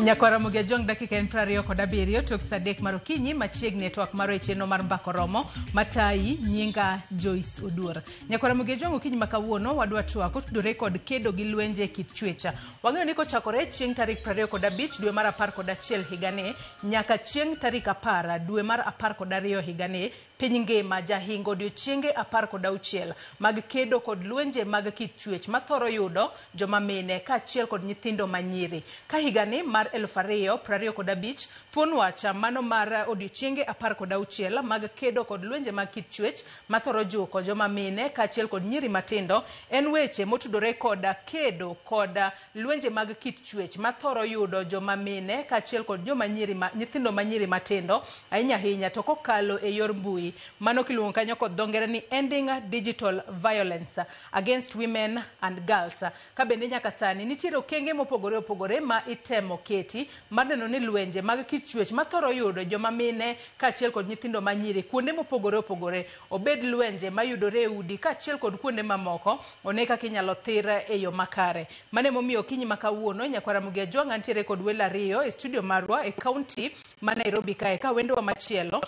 Nyakwara Ramogi Ajwang', dakika en 27 tok sa 3 mar okinyi, machiegni e twak mar e chenro mar Mbaka Oromo matayi. Nyinga Joyce Oduor. Nyakwara Ramogi Ajwang', okinyi ma kawuono wadwa twak otudore kod kedo gi lwenje e kit chwech. Wang'eyo ni kochakore chieng' tarik 25 dwe mar 11 higani nyaka chieng' tarik 10 dwe mar 12 higani, piny ngima jahingo odiochienge 16 mag kedo kod lwenje mag kit chwech mathoro yudo joma mine kaachiel kod nyithindo manyiri. Ka higani mar 2025, thuon wach mano mar odiochienge 16 mag kedo kod lwenje mag kit chwech mathoro juko joma mine kaachiel kod nyiri matindo en weche motudore kod kedo kod lwenje mag kit chwech mathoro yudo joma mine kaachiel kod joma nyiri ma, nyithindo manyiri matindo ahinya ahinya to kokalo e yor mbui, mano kiluongo kanyo kod dho ngere ni Ending Digital Violence Against Women and Girls. Ka bende nyaka sani nitiere okenge mopogore opogore ma itemo keti mar neno ni lwenje mag kit chwech mathoro yudo joma mine kaachiel kod nyithindo manyiri kuonde mopogore opogore, obed lwenje mayudore e udi kaachiel kod kuonde mamoko, one kaka inyalo thir e yo makare. Mano emomiyo okinyi ma kawuono, nyakwara Ramogi Ajwang', antiere kod welo ariyo e studio marwa e kaunti ma Nairobi kae, ka wendowa machielo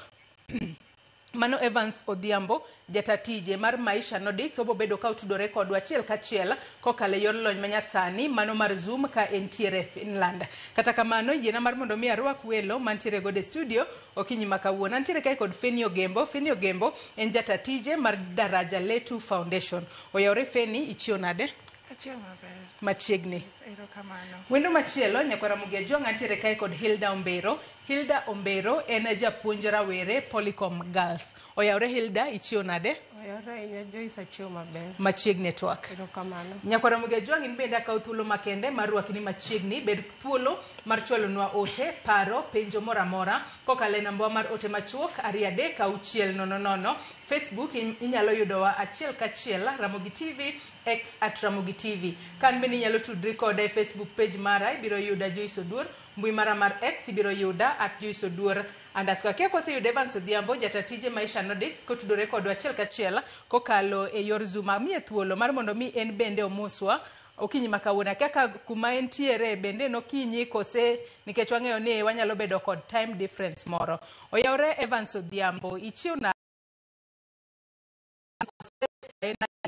mano Evans Odhiambo, jata tije mar Maisha Nordics, obo bedo ka otudore kodwa achiel kachiel kokalo e yor lony manyasani mano mar Zoom ka entiere Finland. Kata kamano, yiena mar mondo mi arwak welo mantiere godo e studio okinyi ma kawuono. Antiere kae kod Feni Ogembo. Feni Ogembo en jata tije mar Daraja Letu Foundation. Oyawore Feni, ichiew nade? Achiew maber. Machiegni. Erokamano. Wendo machielo, nyakwara Ramogi Ajwang', antiere kae kod Hilda Ombero. Hilda Ombero en japuonj rawere Polycom Girls. Oyawore Hilda, ichiew nade? Oyawore ahinya Joyce, achiew maber. Machiegni e twak. Erokamano. Nyakwara Ramogi Ajwang', in bende akawo thuolo makende mar rwakni machiegni. Bed thuolo mar chwalonwa ote, paro, penjo moro amora kokalo e namba mar ote machuok 23600. Facebook inyalo yudowa achiel kachiel Ramogi TV, X @RamogiTV. Kan bende inyalo tudri koda e Facebook page mara, ibiro yuda Joyce Oduor. Mbui mara mar X ibiro yuda @JoyceOduor_. Akia koseyudo Evans Odhiambo, jata tije Maisha Nordics, kotudore kodwa achiel kachiel kokalo e yor Zoom. Amiye thuolo mar mondo mi en bende omoswa okinyi ma kawuono. Akia ka kuma entiere bende en okinyi kose, nikech wang'eyo ni wanyalo bedo kod time difference moro. Oyawore Evans Odhiambo, ichiew nade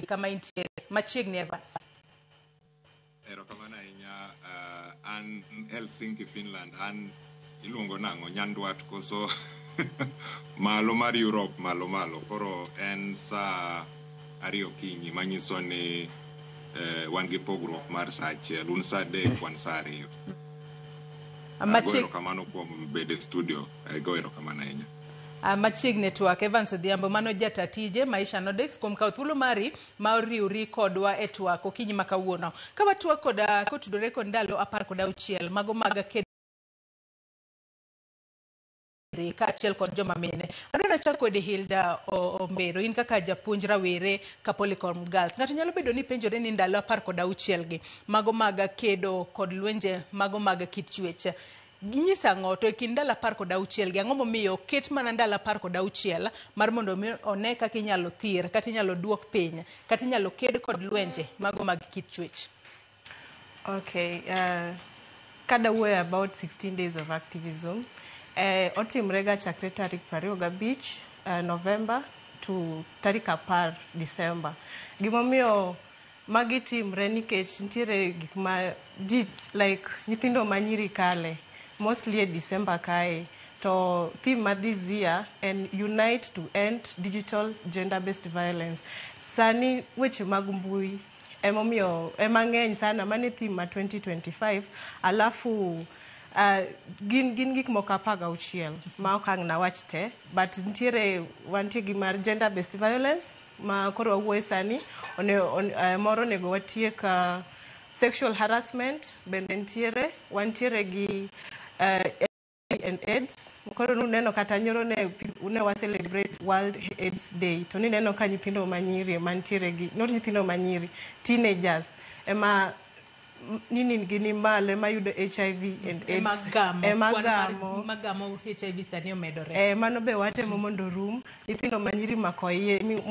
kama intiere? Machiegni, Evans. Erokamano ahinya. An Helsinki, Finland. An iluongo nang'o, nyandwat koso malo mar Europe, malo malo. Koro en saa 2 okinyi, manyiso ni wan gi pogruok mar saa 1. Un saa 3, wan saa 2. Ago erokamano kuom bedo e studio. Ago erokamano ahinya. Machiegni twak. Evans Odhiambo, mano jata tije Maisha Nordics, kuom kawo thuolo mari ma oriwri kodwa e twak okinyi ma kawuono. Ka watwak kod kotudore kod ndalo 16 mago mag kedo kaachiel kod joma mine. Adwa nachak kodi Hilda Ombero, in kaka japuonj rawere ka Polycom Girls. Ng'ato nyalo bedo ni penjore ni ndalo 16 gi mago mag kedo kod lwenje mago mag kit chwech ginyisa ang'o, to e kind ndalo 16 gi ang'o momiyo oket mana ndalo 16 mar mondo mi one kaka inyalo thir kata inyalo duok piny kata inyalo ked kod lwenje mago mag kit chwech? Okay, kada wuoyo about 16 days of activism, otimre ga chakre tarik 25 November to tarik 10 December. Gimomiyo magi timre nikech nitiere gik ma ji, like nyithindo manyiri kale mostly e December kae, to theme ma this year en "Unite to End Digital Gender Based Violence". Sani weche mag mbui emomiyo ema ng'eny sana. Mano e theme ma 2025. Alafu gin gik moko 16 ma ok ang' nawach te, but nitiere, wantie gi mar gender based violence ma koro wawuoye sani. Moro onego watiek sexual harassment bende nitiere, wantiere gi and AIDS. Koro nuneno kata nyoro ne wa celebrate World AIDS Day, to nineno ka nyithindo manyiri mantiere gi, not nyithindo manyiri, teenagers ema nini gi ni malo ema yudo HIV and AIDS. Ema gamo. Ema kwan mar gamo. Magamo HIV sani omedore. Mano be watemo mondo rum. Nyithindo manyiri mako iye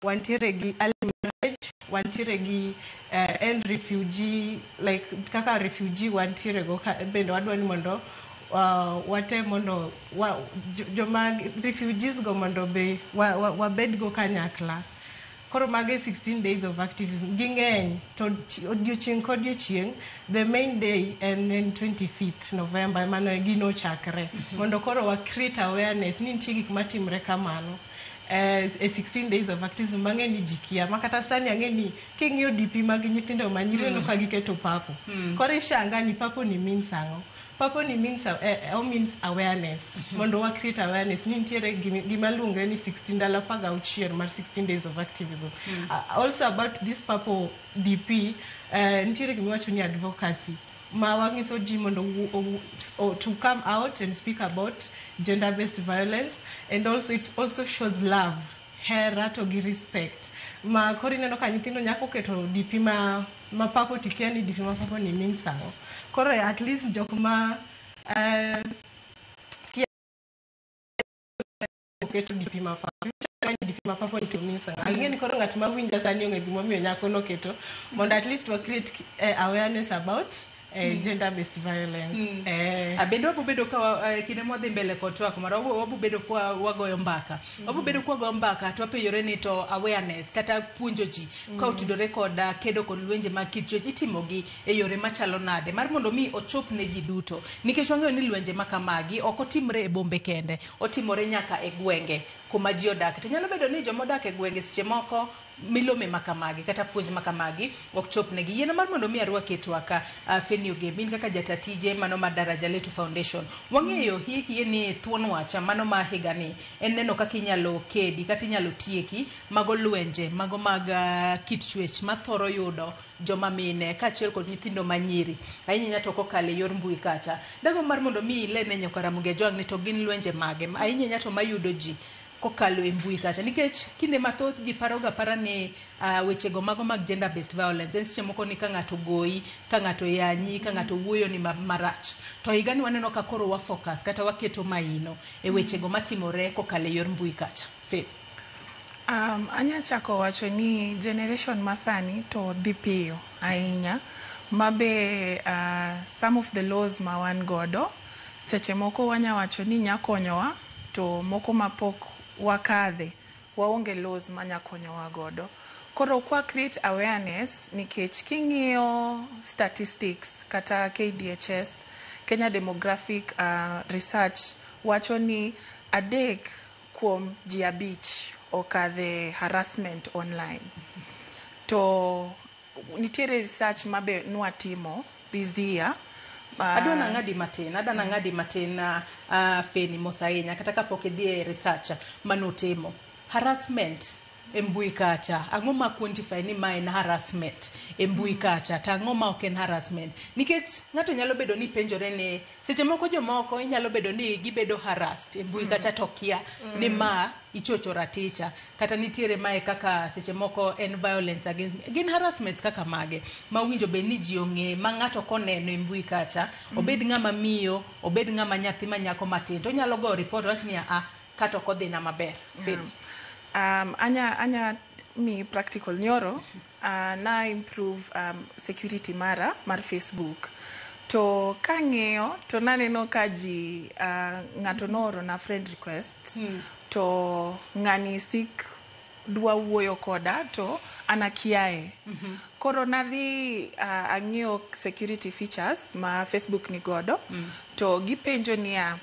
wantiere gi early marriage. Wantiere gi en refugee, like kaka refugee wantiere go ka, bende wadwa ni mondo watem mondo joma refugees go mondo be wabed go kanyakla. Koro mage 16 days of activism ging'eny to odiochieng' ka odiochieng', the main day en 25th November mano gino chakre mondo koro wa create awareness ni nitie gik matimre kamano e 16 days of activism mang'e ni ji kia ma kata sani ang'e ni king'iyo DP mag nyithindo manyiri ineno ka giketo purple. Koro ishanga ni purple ni means ang'o? Purple ni means means awareness, mondo wa create awareness ni nitiere gima luongre ni 16 ndalo 16 mar 16 days of activism. Also about this purple DP, nitiere gima iwacho ni advocacy ma wang'iso ji mondo to come out and speak about gender based violence, and also it also shows love, hera to gi respect ma koro ineno ka nyithindo nyako keto DP ma purple tikia ni DP ma purple ni means ang'o. Koro at least jok ma kia oketo DP ma purple ni DP ma purple to means ang'o, ang'e ni koro ng'at ma winja sani ong'e gimomiyo nyako noketo mondo at least wa create awareness about gender based violence. Bende wabo ka kinde mwadhi mbele kod twak marwa wabo bedo ka wagoyo mbaka, wabo bedo ka wagoyo mbaka to wapenjore ni to awareness kata puonjo ji ka otudore kod kedo kod lwenje mag kit chwech itimogi e yore machalo nade mar mondo mi ochop ne ji duto, nikech wang'eyo ni lwenje ma kamagi ok otimre e bombe kende, otimore nyaka e gwenge kuma ji odake, to nyalo bedo ni joma odak e gwenge seche moko milome makamagi kata puonj makamagi ok chop negi. Yiena mar mondo mi arwaki e twak, Feni Ogembi, in kaka jata tije mano mar Daraja Letu Foundation. Wang'eyo hie hie ni thuon wach mano ma higani en neno kaka inyalo kedi kata inyalo tieki mago lwenje mago mag kit chwech mathoro yudo joma mine kaachiel kod nyithindo manyiri ahinya ahinya to kokalo e yor mbui kacha. Dago mar mondo mi ilene nyaka Ramogi Ajwang' ni to gin lwenje mage ahinya ahinya to mayudo ji kokalo e mbui kacha, nikech kinde mathoth ji paroga para ni wechego mago mag gender based violence en seche moko ni ka ng'ato goyi, ka ng'ato yanyi, ka ng'ato wuoyo ni marach, to higani waneno ka koro wa focus kata waketo maino e wechego matimore kokalo e yor mbui kacha. Faith. Anya chako wacho ni generation masani to dhi piyo ahinya mabe some of the laws ma wan godo seche moko wanya wacho ni nya konyowa, to moko mapok wakadhe waonge laws manya konyowa godo. Koro kwa create awareness, nikech king'iyo statistics kata KDHS, Kenya Demographic Research, wacho ni 3 kuom ji 5 okadhe harassment online. To nitiere research mabe nwatimo this year. Adwa nang'adi matin, adwa nang'adi matin, Feni, mos ahinya kata kapok idhi e research manutimo. Harassment e mbui kacha, ang'o ma quantify ni ma en harassment e mbui kacha to ang'o ma ok en harassment? Nikech ng'ato nyalo bedo ni penjore ni seche moko jomoko inyalo bedo ni gibedo harassed e mbui kacha to kia ni ma ichocho raticha kata nitiere mae kaka seche moko en violence against. Gin harassments kaka mage ma owinjo bed ni ji ong'e ma ng'ato koneno e mbui kacha, obed ng'ama miyo, obed ng'ama nyathi ma nyako matin, to onyalo go report wach ni a kata ok odhina maber? Feni. Anya mi practical nyoro na improve security mara mar Facebook, to kang'iyo to naneno ka ji ng'ato nooro na friend request to ng'ani sik dwa wuoyo koda to an akiaye. Koro nadhi ang'iyo security features ma Facebook ni godo to gipenjo niya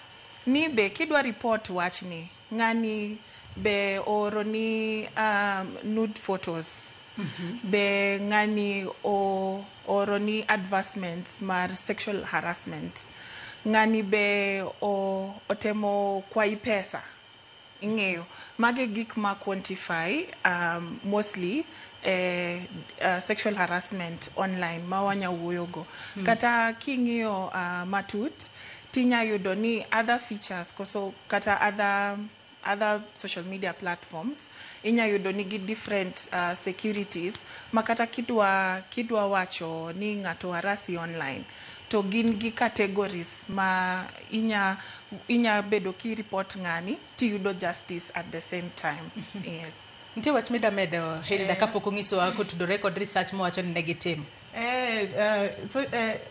ni be kidwa report wachni, ng'ani be ooro ni nude photos, be ng'ani ooro ni advertisements mar sexual harassment, ng'ani be otemo kwayi pesa. Ing'eyo mage gik ma quantify mostly sexual harassment online ma wanya wuoyogo. Kata king'iyo matut tinya yudo ni other features koso kata other social media platforms inya yudo ni gi different securities ma kata kidwa wacho ni ng'ato harasi online to gin gi categories ma inya bedo ki report ng'ani tiyudo justice at the same time, yes. Nitie wach mida medo Hilda kapok onyisowa kotudore kod research mowacho ni ne gitimo. So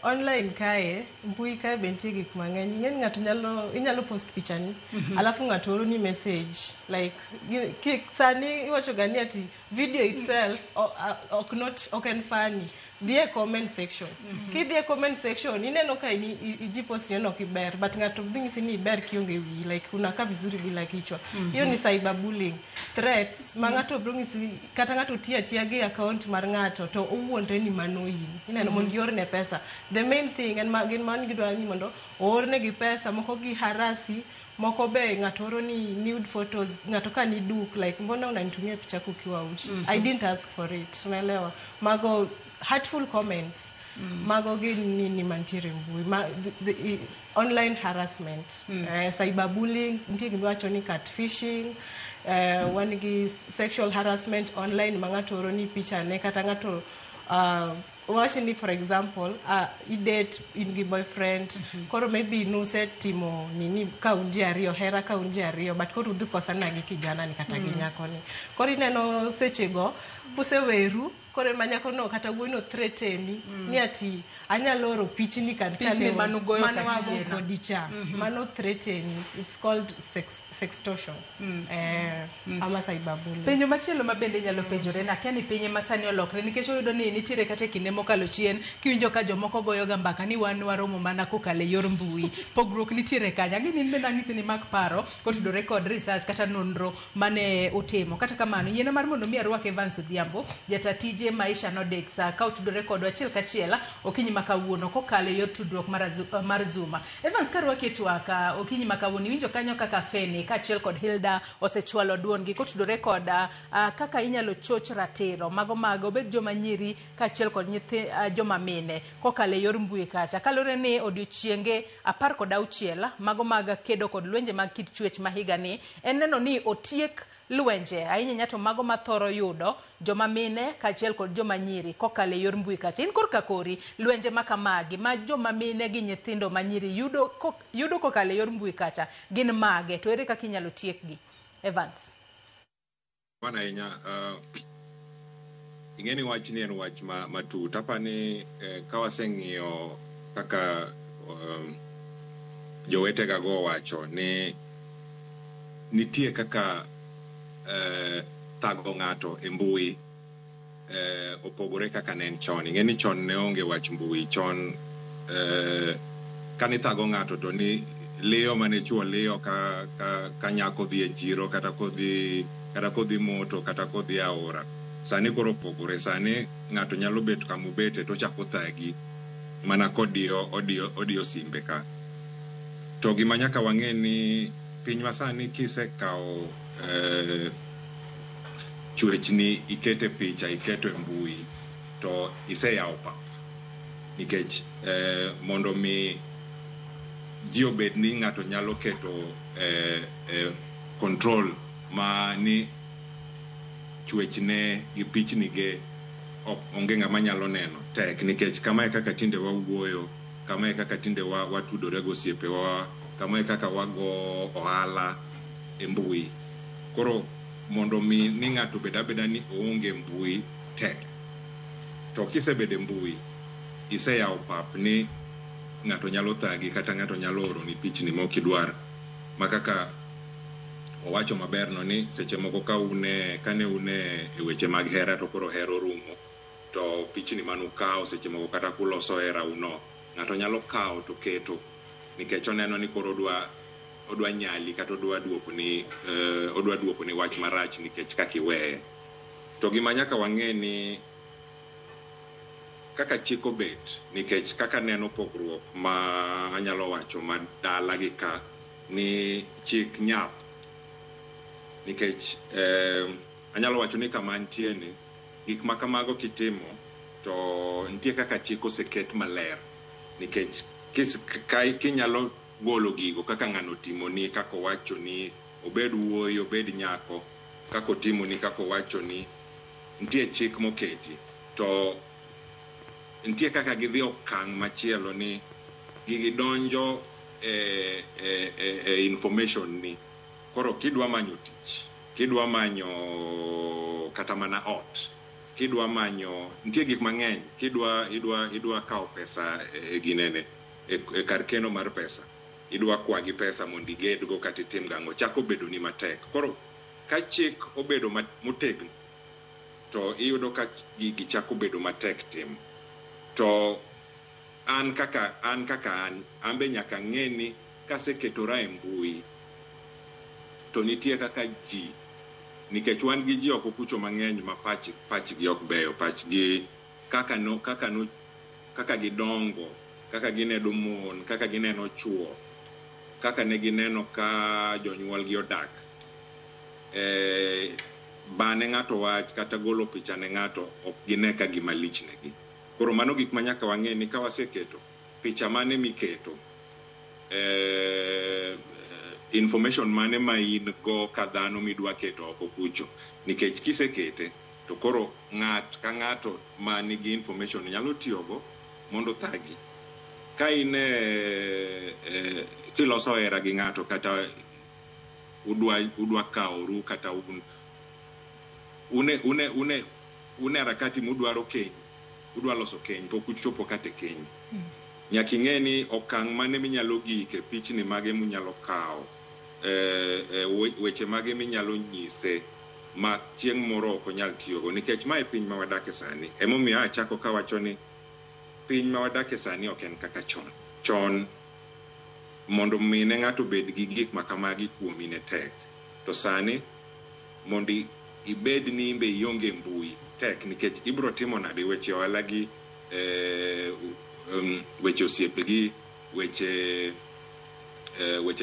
online kae, mbui kae be nitie gik mang'eny. Ing'eni ng'ato nyalo, inyalo post pichani, alafu ng'ato oroni message like sani iwacho ga ni ati video itself ok not ok en funny. Dhi e comment section. Kidhi e comment section, ineno ka iji post neno ok iber, but ng'ato dhi nyisi ni iber kionge wiyi, like unakaa vizuri bila kichwa. Hiyo ni cyberbullying. Threats ma ng'ato biro nyisi, kata ng'ato tiyo atiya gi account mar ng'ato to owuondre ni mano in. Ineno, mondo iorne pesa. The main thing en ma gin mano, gidwaro ni mondo oornegi pesa, moko gi harasi, moko be ng'ato oro ni nude photos, ng'ato ka ni duk, like, "Mbona unanitumia picha yako ukiwa uchi? I didn't ask for it." Unaelewa? Mago hurtful comments. Mago gin nini mantiere mbui ma, online harassment, cyberbullying, nitie gimiwacho ni catfishing, wan gi sexual harassment online ma ng'ato oro ni picha ne, kata ng'ato wach ni, for example, idate, in gi boyfriend, koro maybe nusetimo nini ka un ji ariyo, hera ka un ji ariyo, but koro udhi kosana gi kijana ni kata gi nyako ni. Koro ineno sechego kuseweru, koro ema nyakono kata wuoyino threateni ni ati anyalo oro pichni kan Pichni manugoyo mane wago kachiena. Kodi cha. Mano threateni, it's called sextortion, ama cyberbullying. Penjo machielo ma bende inyalo penjore na akia ni piny ma sani olokre, nikech wayudo ni nitiere kata e kinde mokalo chien kiwinjo ka jomoko goyo ga mbaka ni wan waromo mana kokalo e yor mbui. Pogruok nitiere kanye? Ang'e ni in bende ang'isi ni mak paro kotudore kod research kata nonro mane utimo. Kata kamano, yiena mar mondo mi arwak Evans Odhiambo, jata tije Maisha Nordics, ka otudore kodwa achiel kachiel okinyi ma kawuono kokalo e yor tudruok mar Zoom. Evans, karwaki e twak okinyi ma kawuono, iwinjo kanyo kaka Feni kaachiel kod Hilda osechwalo duondgi kotudore kod kaka inyalo choch ratiro mago mag obed joma nyiri kaachiel kod nyithi joma mine kokalo e yor mbui kacha. Kaluwore ni odiochienge 16 mago mag kedo kod lwenje mag kit chwech ma higani en neno ni otiek lwenje ahinya ahinya to mago mathoro yudo joma mine kaachiel kod joma nyiri kokalo e yor mbui kacha. In korka kori, lwenje ma kamagi ma joma mine gi nyithindo ma nyiri yudo kokalo e yor mbui kacha gin mage, to ere kaka inyalo tiekgi? Evans. Bwana ahinya, ing'e ni wachni en wach matut. Apani ka waseng'iyo kaka jowetega go owacho ni nitie kaka thago ng'ato e mbui opogore kaka ne en chon. Ing'e ni chon ne onge wach mbui. Chon kanithago ng'ato to ni liyo mane chuo liyo ka nyako dhi e chiro, kata kodhi, kata kodhi moto, kata kodhi e aora. Sani koro opogore. Sani ng'ato nyalo bet kamobete to ochako thagi mana kodiyo odiyo simbe ka. To gima nyaka wang'e ni piny masani kisekawo chwechni ikete picha, iketo e mbui, to iseyawo pap. Nikech mondo mi ji obed ni ng'ato nyalo keto control ma ni chwechne gi pichni ge ok onge ng'ama nyalo neno tek, nikech kamae kaka tinde wawuoyo, kamae kaka tinde watudore gi osiepewa, kamae kaka wago ohala e mbui. Koro mondo mi ni ng'ato obed abeda ni oonge mbui tek. To kisebedo e mbui, iseyawo pap ni ng'ato nyalo thagi kata ng'ato nyalo oroni pichni ma ok idwar, ma kaka owacho maber no ni seche moko ka un e kane un e weche mag hera to koro hera orumo, to pichni manukawo seche moko kata kuloso herau no, ng'ato nyalo kawo to keto nikech oneno ni koro odwa nyali kata odwa duokoni wach marach nikech kaka iweye. To gima nyaka wang'e ni kaka chik obet, nikech kaka neno pogruok ma anyalo wacho ma dala gi ka ni chik nyap, nikech anyalo wacho ni kama antie ni gik ma kamago kitimo to nitie kaka chik oseket maler, nikech kinyalo golo gigo kaka ng'ano otimoni, kaka owachoni, obed wuoyi obed nyako, kaka otimoni, kaka owachoni, nitie chik moketi. To nitie kaka gidhi okang' machielo ni gigi donjo e information ni. Koro kidwa manyo tich, Kidwa manyo kata mana ot, kidwa manyo, nitie gik mang'eny, kidwa idwa idwa kawo pesa e ginene, e kar keno mar pesa, idwa kwagi pesa mondo igedgo kata itim gang'o, chako bedo ni matek. Koro ka chik obedo motegno, to iyudo ka gigi chako bedo matek timo. To an kaka an kaka an, an be nyaka ang'e ni kaseketora e mbui, to nitie kaka ji, nikech wan gi ji oko kucho mang'eny ma pachgi ok beyo, pachgi kaka no, kaka no, kaka gidongo, kaka gineno mon, kaka gineno chuo, kaka ne gineno ka jonyuolgi odak. Bane ng'ato wach kata golo picha ne ng'ato ok gine ka gima lich negi. Koro mano gik ma nyaka wang'e ni ka waseketo picha mane miketo, information mane ma in go ka dhano midwa keto oko kucho, nikech kisekete to koro ng'at ka ng'ato ma nigi information nyalo tiyogo mondo thagi. Ka in kiloso hera gi ng'ato kata udwa kaworu kata un une une une une harakati mudwaro keny, udwa loso keny, pok uchopo kata e keny. Nyaka ing'e ni okang' mane minyalo gike, pichni mage munyalo kawo, weche mage minyalo nyise ma chieng' moro ok onyal tiyogo, nikech mae piny ma wadake sani. Emomiyo achako kawacho ni piny ma wadake sani ok en kaka chon. Chon mondo mine ng'ato obed gi gik ma kamagi kuomi ne tek. To sani mondo ibed ni imbe ionge mbui tek, nikech ibro timo nade weche ohala gi, weche osiepegi, weche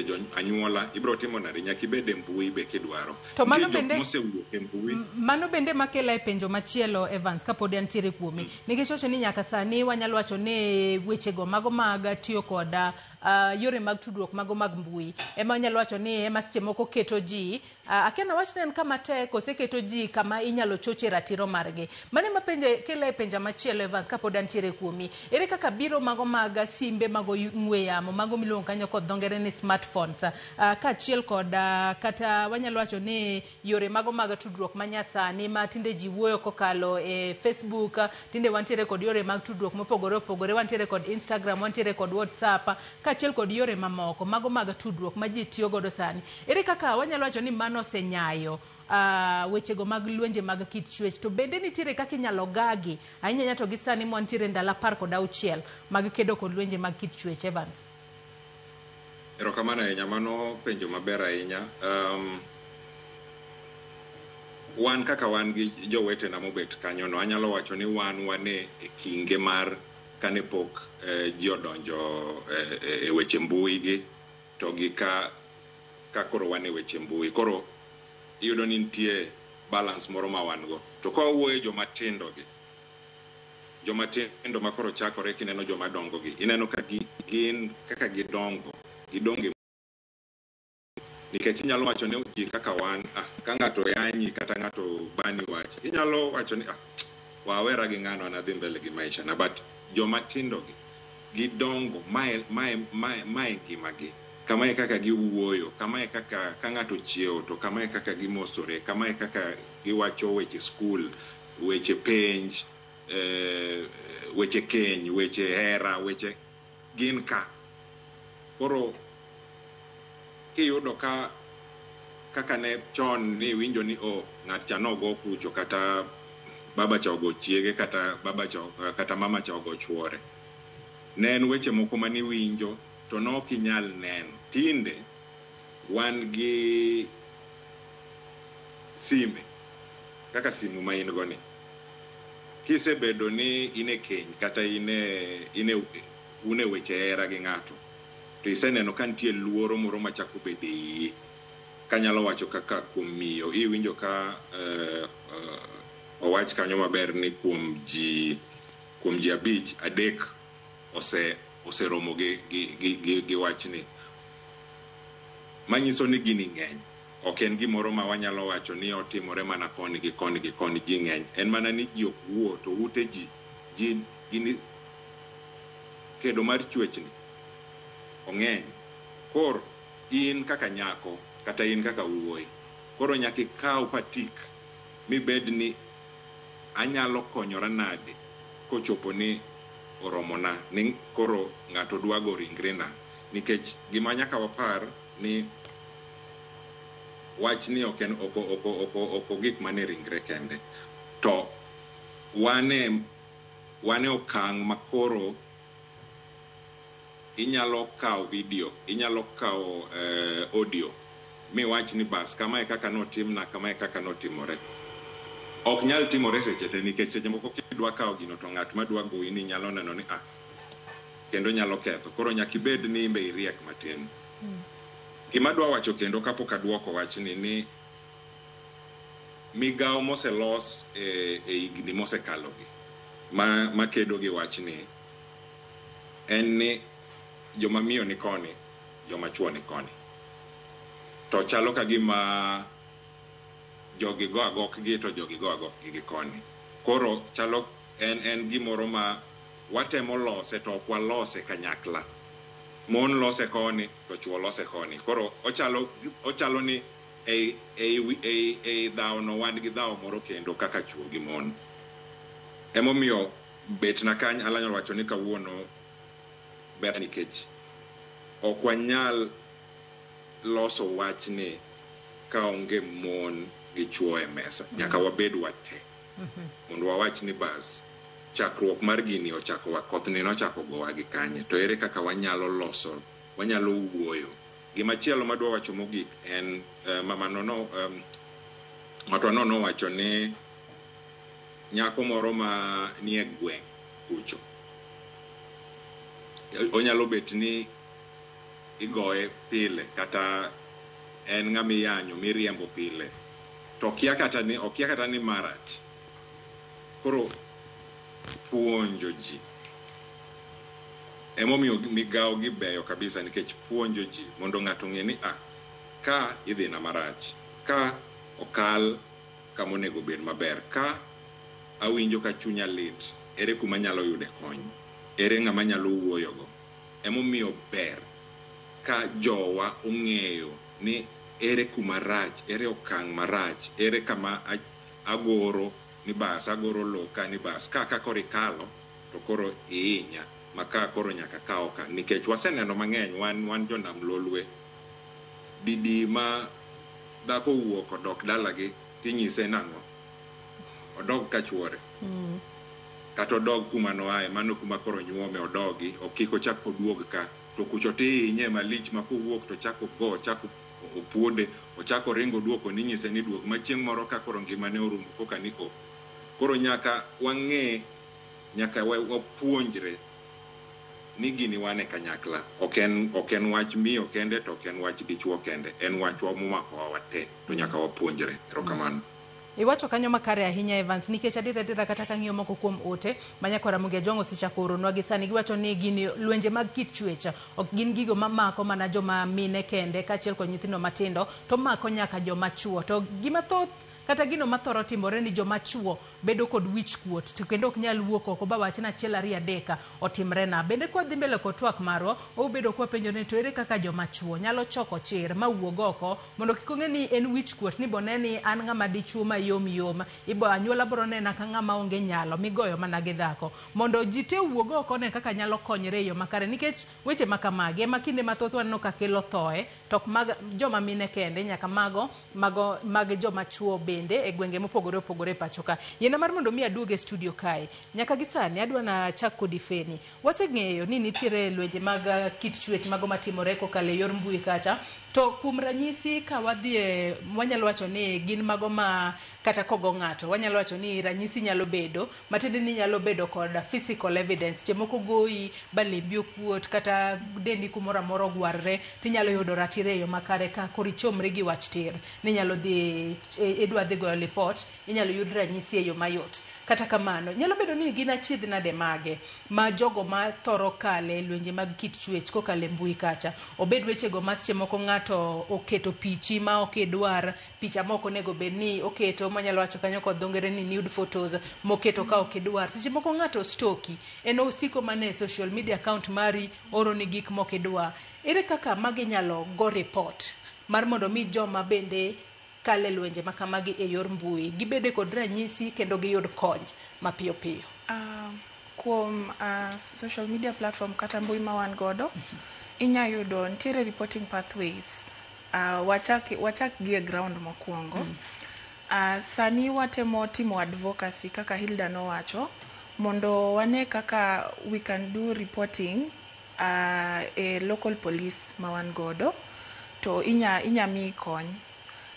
jo anyuola, ibro timo nade? Nyaka ibed e mbui be kidwaro. To mano Nitie jok bende mosewuok e mbui. Mano bende makela e penjo machielo, Evans, kapod antiere kuomi. Nikech wacho ni nyaka sani wanyalo wacho ni wechego mago mag tiyo kod yore mag tudruok mago mag mbui ema wanyalo wacho ni ema seche moko keto ji, akia nawach ni en kama tek oseketo ji kama inyalo choche ratiro margi. Mano ema penje kela e penja machielo, Evans, kapod antiere kuomi. Ere kaka biro mago mag simbe mago ong'we yamo mago miluongo kanyo kod dho ngere ni smartphones, kaachiel kod kata wanyalo wacho ni yore mago mag tudruok manyasani ma tinde ji wuoyo kokalo e Facebook, tinde wantiere kod yore mag tudruok mopogore opogore, wantiere kod Instagram, wantiere kod WhatsApp, kaachiel kod yore mamoko mago mag tudruok ma ji tiyo godo sani. Ere kaka wanyalo wacho ni mano osenyayo wechego mag lwenje mag kit chwech, to bende nitiere kaka inyalo gagi ahinya ahinya to gi sani mwantiere ndalo 16 mag kedo kod lwenje mag kit chwech, Evans? Erokamano ahinya, mano penjo maber ahinya. Wan kaka wan gi jowetena mobet kanyono, anyalo wacho ni wan wane e kinge mar kane pok ji odonjo e weche mbui gi, to gi ka koro wan e weche mbui. Koro iyudo ni nitie balance moro ma wan go. To ka wawuoyo joma tindo gi, joma tindo ma koro chakore kineno joma dongo gi, ineno ka gin kaka gidongo, gidongo nikech inyalo wacho ni ji kaka wan, ka ng'ato yanyi kata ng'ato bani wach, inyalo wacho ni wawera gi ng'ano, an adhi mbele gi maisha na. But joma tindo gi, gidongo, mae ngimagi. Kamae kaka giwuoyo, kamae kaka ka ng'ato chiewo to kamae kaka gimosore, kamae kaka giwacho weche skul, weche penj, weche keny, weche hera, weche gin ka. Koro kiyudo ka kaka ne chon ni iwinjo ni ng'at cha nogo kucho, kata baba cha ogo chiege, kata baba cha, kata mama cha ogo chuore. Ne en weche moko maniwinjo to ne ok inyal neno. Tinde wan gi sime kaka simu ma in go ni. Kisebedo ni in e keny kata un e weche hera gi ng'ato, to iseneno ka nitie luoro moro machako bedo e iyi. Kanyalo wacho kaka kuom miyo, iwinjo ka owach kanyo maber ni kuom ji 5, 3 oseromo gi wachni. Manyiso ni gini ng'eny. Ok en gimoro ma wanyalo wacho ni otimore mana koni gi koni gi koni, ji ng'eny. En mana ni ji ok wuo to ute ji, ji gini kedo mar chwechni ong'eny. Koro in kaka nyako kata in kaka wuoyi, Koro nyaka ikaw patik mibed ni anyalo konyora nade kochopo ni oromona ni koro ng'ato dwa go ringrena. Nikech gima nyaka wapar ni wachni ok en ok gik mane ringre kende. To wane okang' makoro inyalo kawo video, inyalo kawo audio miwach ni bas kamae kaka notimna, kamae kaka notimore. Ok nyal timore seche te nikech seche moko kidwa kawo gino to ng'at madwa goyi ni nyalo neno ni ah kendo nyalo ketho. Koro nyaka ibed ni imbe iriek matin. Gima adwa wacho kendo kapok aduoko wachni ni migawo moselos e higni mosekalogi makedo gi wachni en ni joma miyo ni koni, joma chuo ni koni. To chalo ka gima jogi go agokgi to jogi go agokgi gi koni. Koro chalo en gimoro ma watemo lose to ok walose kanyakla. Mon lose koni to chuo lose koni. Koro ochalo ni ei dhawo no wan gi dhawo moro kendo kaka chuo gi mon. Emomiyo bet na kany alanyalo wacho ni kawuono ber nikech ok wanyal loso wachni ka onge mon gi chuo e mesa. Nyaka wabed wate. Mondo wawach ni bas chakruok mar gini ochako wa kothni nochako gowa gi kanye to ere kaka wanyalo loso, wanyalo wuoyo. Gimachielo madwa wacho mogik en mama nono ng'atwa no nowacho ni nyako moro ma nie gweng' kucho onyalo bet ni igoye pile kata en ng'ama iyanyo miriembo pile to okia kata ni marach. Koro puonjo ji emomiyo migawo gi beyo kabisa nikech puonjo ji mondo ng'ato ong'e ni ah ka idhi na marach, ka okal kama onego bed maber, ka awinjo ka chunya lit, ere kuma anyalo yude kony, ere ng'ama anyalo wuoyogo. Emomiyo ber ka jowa ong'eyo ni ere kuma rach, ere okang' marach, ere kama agoro ni bas, agoro lowo ka ni bas, ka koro ikalo to koro ihinya ma ka koro nyaka kaw okang'. Nikech waseneno mang'eny, wan jonam lolwe, didi ma dhako owuok odok dalagi tinyise nang'o? Odog ka chuore. Kata odog kuma noaye, mano kuma koro nyuome odogi, ok kik ochak oduog ka. To kucho tihinye malich ma kowuok to chako go, ochako opuode, ochako ringo oduoko ninyise ni duog. Ma chieng' moro ka koro ngimane orumo koka ni o. Koro nyaka wang'e, nyaka wapuonjre ni gini wan e kanyakla. Ok en wach miyo kende to ok en wach dichuo kende. En wachwa momakowa wate to nyaka wapuonjre. Erokamano. Iwacho kanyo makare ahinya Evans, nikech adier kata kang'iyo moko kuom ote ma nyakwa Ramogi Ajwang' osechako oronwa gi sani, giwacho ni gini lwenje mag kit chwech ok gin gigo mamako mana joma mine kende kaachiel kod nyithindo matindo, to mako nyaka joma chuo. To gima thoth kata gino mathoro timore ni joma chuo bedo kod wich kuot to kendo ok nyal wuok oko ba wach ni achiel ariyo adek otimre na. Bende kwa dhi mbele kod twak marwa, obedo kwa penjo ni to ere kaka joma chuo nyalo choko chir ma wuog oko mondo kik ong'e ni en wich kuot ni bone ni an ng'ama dichuo mayom yom, ibo anyuola biro nena ka ng'ama onge nyalo migoyo mana gi dhako, mondo ji te owuog oko ne kaka nyalo konyre e yo makare, nikech weche ma kamagi ema kinde mathoth waneno ka kelo thoe to ok mag joma mine kende, nyaka mago mag joma chuo bende e gwenge mopogore opogore e pacho ka. Yiena mar mondo mi aduog e studio kae, nyaka gi sani adwa na chak kodi Feni. Waseng'eyo ni nitiere lwenje mag kit chwech mago matimore kokalo e yor mbui kacha, to kuom ranyisi ka wadhi e wanyalo wacho ni gin mago ma kata kogo ng'ato wanyalo wacho ni ranyisi nyalo bedo matiende ni nyalo bedo kod physical evidence, seche moko goyi ba lembi okuot kata dendi kumoro amora ogwarre, tinyalo yudo ratiro e yo makare ka koro ichomri gi wach tir ninyalo dhi idwa dhi goyo lipot, inyalo yud ranyisi e yo mayot. Kata kamano nyalo bedo ni gin achiedh nade mage ma jogo ma thoro kale lwenje mag kit chwech kokalo e mbui kacha, obed wechego ma seche moko ng'ato oketo pichi ma ok idwar, picha ma ok onego bed ni oketo, manyalo wacho kanyo kod dho ngere ni nude photos moketo ka ok idwar. Seche moko ng'ato stoki, en osiko mana e social media account mari oroni gik mok idwar. Ere kaka magi nyalo go report mar mondo mi joma bende kale lwenje ma kamagi e yor mbui, gibede kod ranyisi kendo giyud kony mapiyo piyo? Kuom social media platform kata mbui ma wan godo, inya yudo nitiere reporting pathways. Wachak gi e ground mokwongo. Sani watemo timo advocacy kaka Hilda nowacho, mondo wane kaka we can do reporting e local police ma wan godo, to inya miyi kony.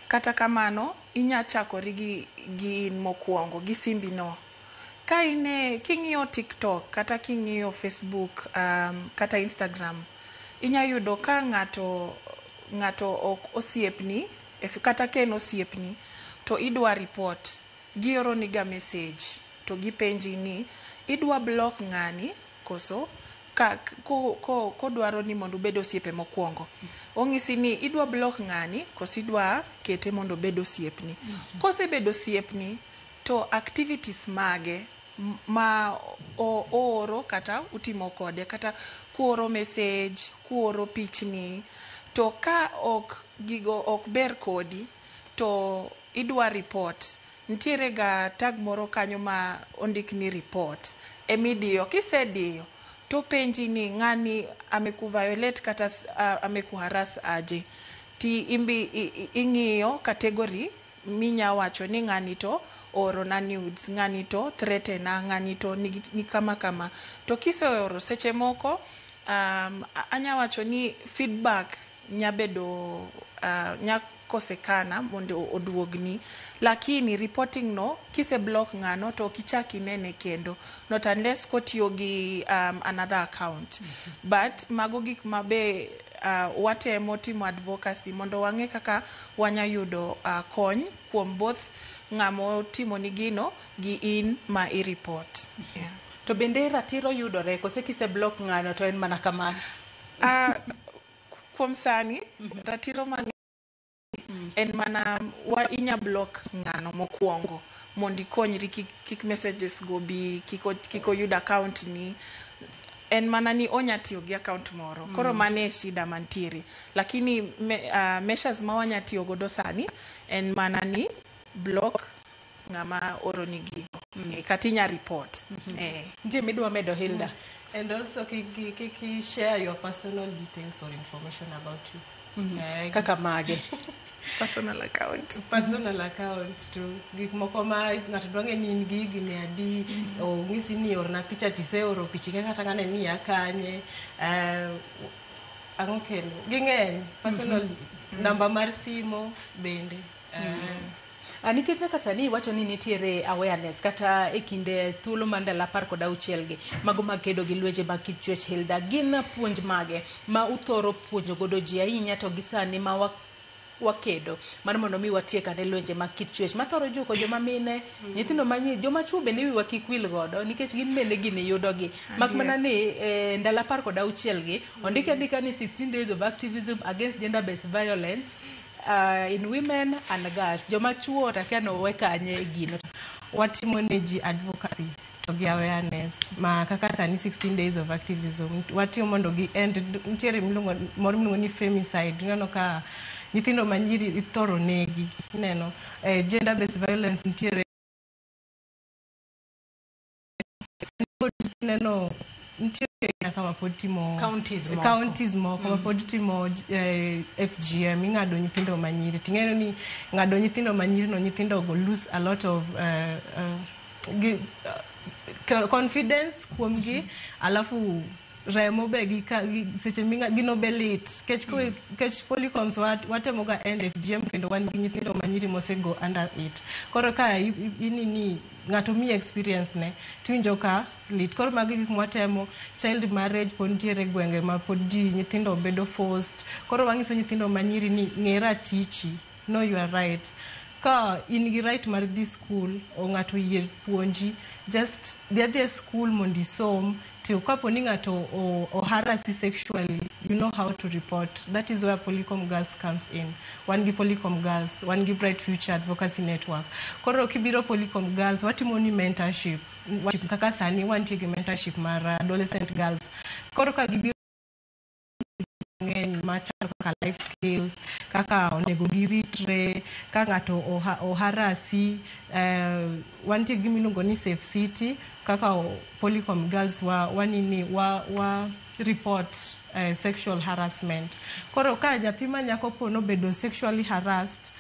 Kata kamano, inya chakori gi in mokwongo, gi simbi no. Ka ine, king'iyo TikTok kata king'iyo Facebook, kata Instagram, inya yudo ka ng'ato ok osiepni, kata ka en osiepni, to idwa report, gioro niga message, to gipenji ni idwa block ng'ani koso ka ko kodwaro ni mondo ubed osiepe mokwongo. Ong'isi ni idwa block ng'ani koso idwa kete mondo obed osiepni. Kosebedo osiepni, to activities mage ma ooro kata utimo kode, kata kuoro message, kuoro pichni, to ka ok gigo ok ber kodi, to idwa report. Nitiere ga tag moro kanyo ma ondik ni report. Emidiyo, kisediyo, to penji ni ng'ani amekuviolate kata amekuharass aje. Ti imbi ing'iyo category minya wacho ni ng'ani to oorona nudes, ng'ani to threatena, ng'ani to ni kama kama. To kiseoro seche moko, anya wacho ni feedback nya bedo nya kosekana mondo oduogni, lakini reporting no kise block ng'ano to ok ichak inene kendo, not unless kotiyo gi another account. But mago gik ma be watemo timo advocacy mondo wang'e kaka wanya yudo kony kuom both ng'ama otimoni gino gi in ma i report. Yeah. To bende ratiro yudore kose kise block ng'ano to en mana kamano? Kuom sani, ratiro mang'eny en mana wa inya block ng'ano mokwongo mondo ikonyri kik messages go bi, kik oyud account ni. En mana ni onya tiyo gi account moro. Koro mano e shida mantiere. Lakini measures ma wanya tiyo godo sani en mana ni block ng'ama oroni gigo. Kata inya report. Nitie midwa medo, Hilda? And also kik share your personal details or information about you. Kaka mage? Personal account. Personal account to gik moko ma ng'ato dwa ng'e ni in gi higni adi, ong'isi ni orna picha tiseoro picha ikia kata ng'ane ni ya kanye. Ang'o kendo? Ging'eny. Personal namba mar simo bende. Nikech nyaka sani iwacho ni nitiere awareness kata e kinde thuolo mar ndalo 16 gi mago mag kedo gi lwenje mag kit chwech, Hilda, gin puonj mage ma uthoro puonjo godo ji ahinya to gi sani ma wakedo mar mondo mi watiek ane lwenje mag kit chwech mathoro juko joma mine, nyithindo manyiri, joma chuo bende wiwa kik wil godo nikech gin bende gini yudogi, mak mana ni ndalo 16 gi ondike andika ni 16 days of activism against gender based violence in women and girls. Joma chuo to akia nowe kanye gino. Watimo ne ji advocacy to gi awareness ma kaka sani 16 days of activism watimo mondo gi end nitiere miluongo moro miluongo ni femicide. Ineno ka nyithindo manyiri ithoro negi, ineno gender based violence nitiere. Ineno nitiere nyaka ma pod timo counties moko. Counties moko ma pod timo FGM, ing'ado nyithindo manyiri. Ting'eyo ni ng'ado nyithindo manyiri no, nyithindo go lose a lot of confidence kuomgi, alafu remo be gi seche minga gino be lit kech Polycoms watemo ga end FGM kendo wan gi nyithindo manyiri mosego under it. Koro ka inini ng'ato miyi experience ne tiwinjo ka lit. Koro magi gik mwatemo. Child marriage pod nitiere gwenge ma pod ji nyithindo bedo forced. Koro wang'iso nyithindo manyiri ni ng'e ratichi, know your rights. Ka in gi right mar dhi school o ng'ato oyie puonji, just dhi adhiya e school mondo isom. To kapo ni ng'ato oharasi sexually, you know how to report. That is where Polycom Girls comes in. Wan gi Polycom Girls, wan gi Bright Future Advocacy Network. Koro kibiro Polycom Girls, watimo ni mentorship. Kaka sani wantie gi mentorship mar adolescent girls. Koro ka gibiro ng'eny machalo kaka life skills, Kaka onego giritre ka ng'ato oharasi. Wantie gi gimiluongo ni Safe City. Kaka Polycom Girls wa wanini wa report sexual harassment. Koro ka nyathi ma nyako po nobedo sexually harassed,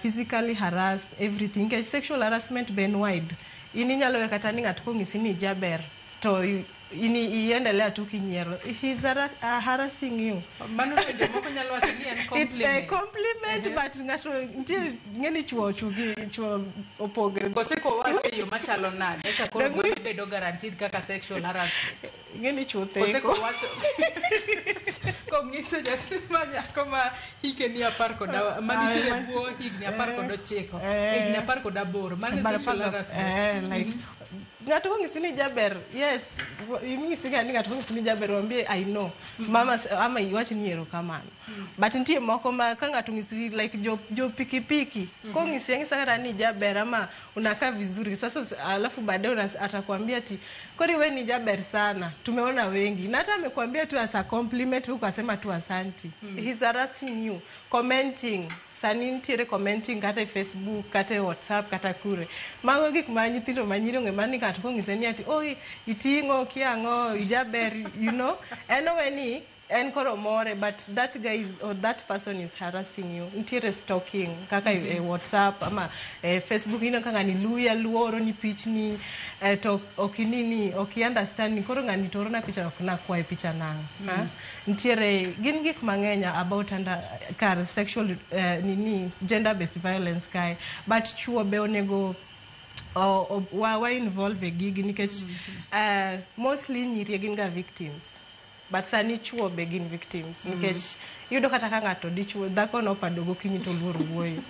physically harassed, everything. Nikech sexual harassment be en wide. In inyalo we kata ni ng'ato kong'isi ni ijaber to in iendelea tu kinyiero. He's harassing you. Mano to jomoko nyalo wacho ni en It's a compliment. compliment, but ng'ato nitie ng'eni chuo chugi chuo opogre. Kose kowache e yo machalo nade eka koro mano bedo guaranteed kaka sexual harassment? Ng'eni chuo Kose theko. kowacho kong'iso nyathi ma nyako ma hike ni 10 manitiere e bwo higni 19, higni 18, mano e sexual harassment. Like ng'ato kong'isi ni jaber, yes, ing'isi ga ni ng'ato kong'isi ni jaber, wambie I know mama ama iwach ni erokamano. But nitie moko ma ka ng'ato ng'isi like jo pikipiki kong'isi ang'isa kata ni jaber ama unakaa vizuri sasa, alafu baadaye atakwambia ati kori we ni jaber sana, tumeona wengi, na hata amekwambia tu as a compliment, wewe ukasema tu asanti. He's harassing you. Commenting sani nitiere commenting kata e Facebook, kata e WhatsApp, kata kure. Mago gik ma nyithindo ma nyiri ong'e mani ng'ato kong'ise ni ati oi iting'o kia ang'o ijaber, en owe ni en koro more, but that guy is, or that person is harassing you. Nitiere stalking kaka e WhatsApp ama e Facebook. Ineno ka ng'ani luwi aluwa, oroni pichni, to ok inini, ok i understand ni koro ng'ani to orona picha, ok nakwaye picha nang'o. Ha? Nitiere gin gik mang'eny about under kar sexual nini gender based violence kae, but chuo be onego wa involve e gigi nikech mostly nyiri gin ga victims, but sani chuo be gin victims nikech iyudo kata ka ng'ato dichuo dhako nopado gokinyi to oluor wuoyo.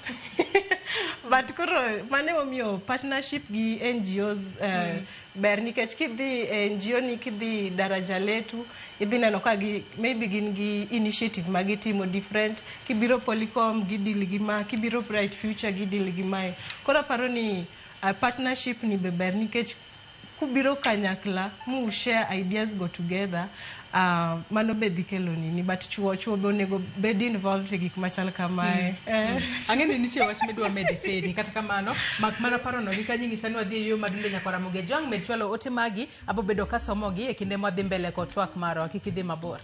But koro mano emomiyo partnership gi NGOs ber nikech kidhi e NGO ni, kidhi Daraja Letu, idhi neno ka gi maybe gin gi initiative ma gitimo different. Kibiro Polycom, gideal gi ma. Kibiro Bright Future, gideal gi mae. Koro aparo ni partnership ni be ber nikech kubiro kanyakla mu share ideas go together, mano be dhi kelo nini. But chuo be onego bed involved e gik machal kamae. Ang'e ni nitie wach midwa mede Feni, kata kamano mak mana parono gi kanyo nyisa ni wadhi e yo madundo. Nyakwara Ramogi Ajwang', med chwalo ote magi, abo bedo kasomogi e kinde mwadhi mbele kod twak marwa. Kik idhi mabor.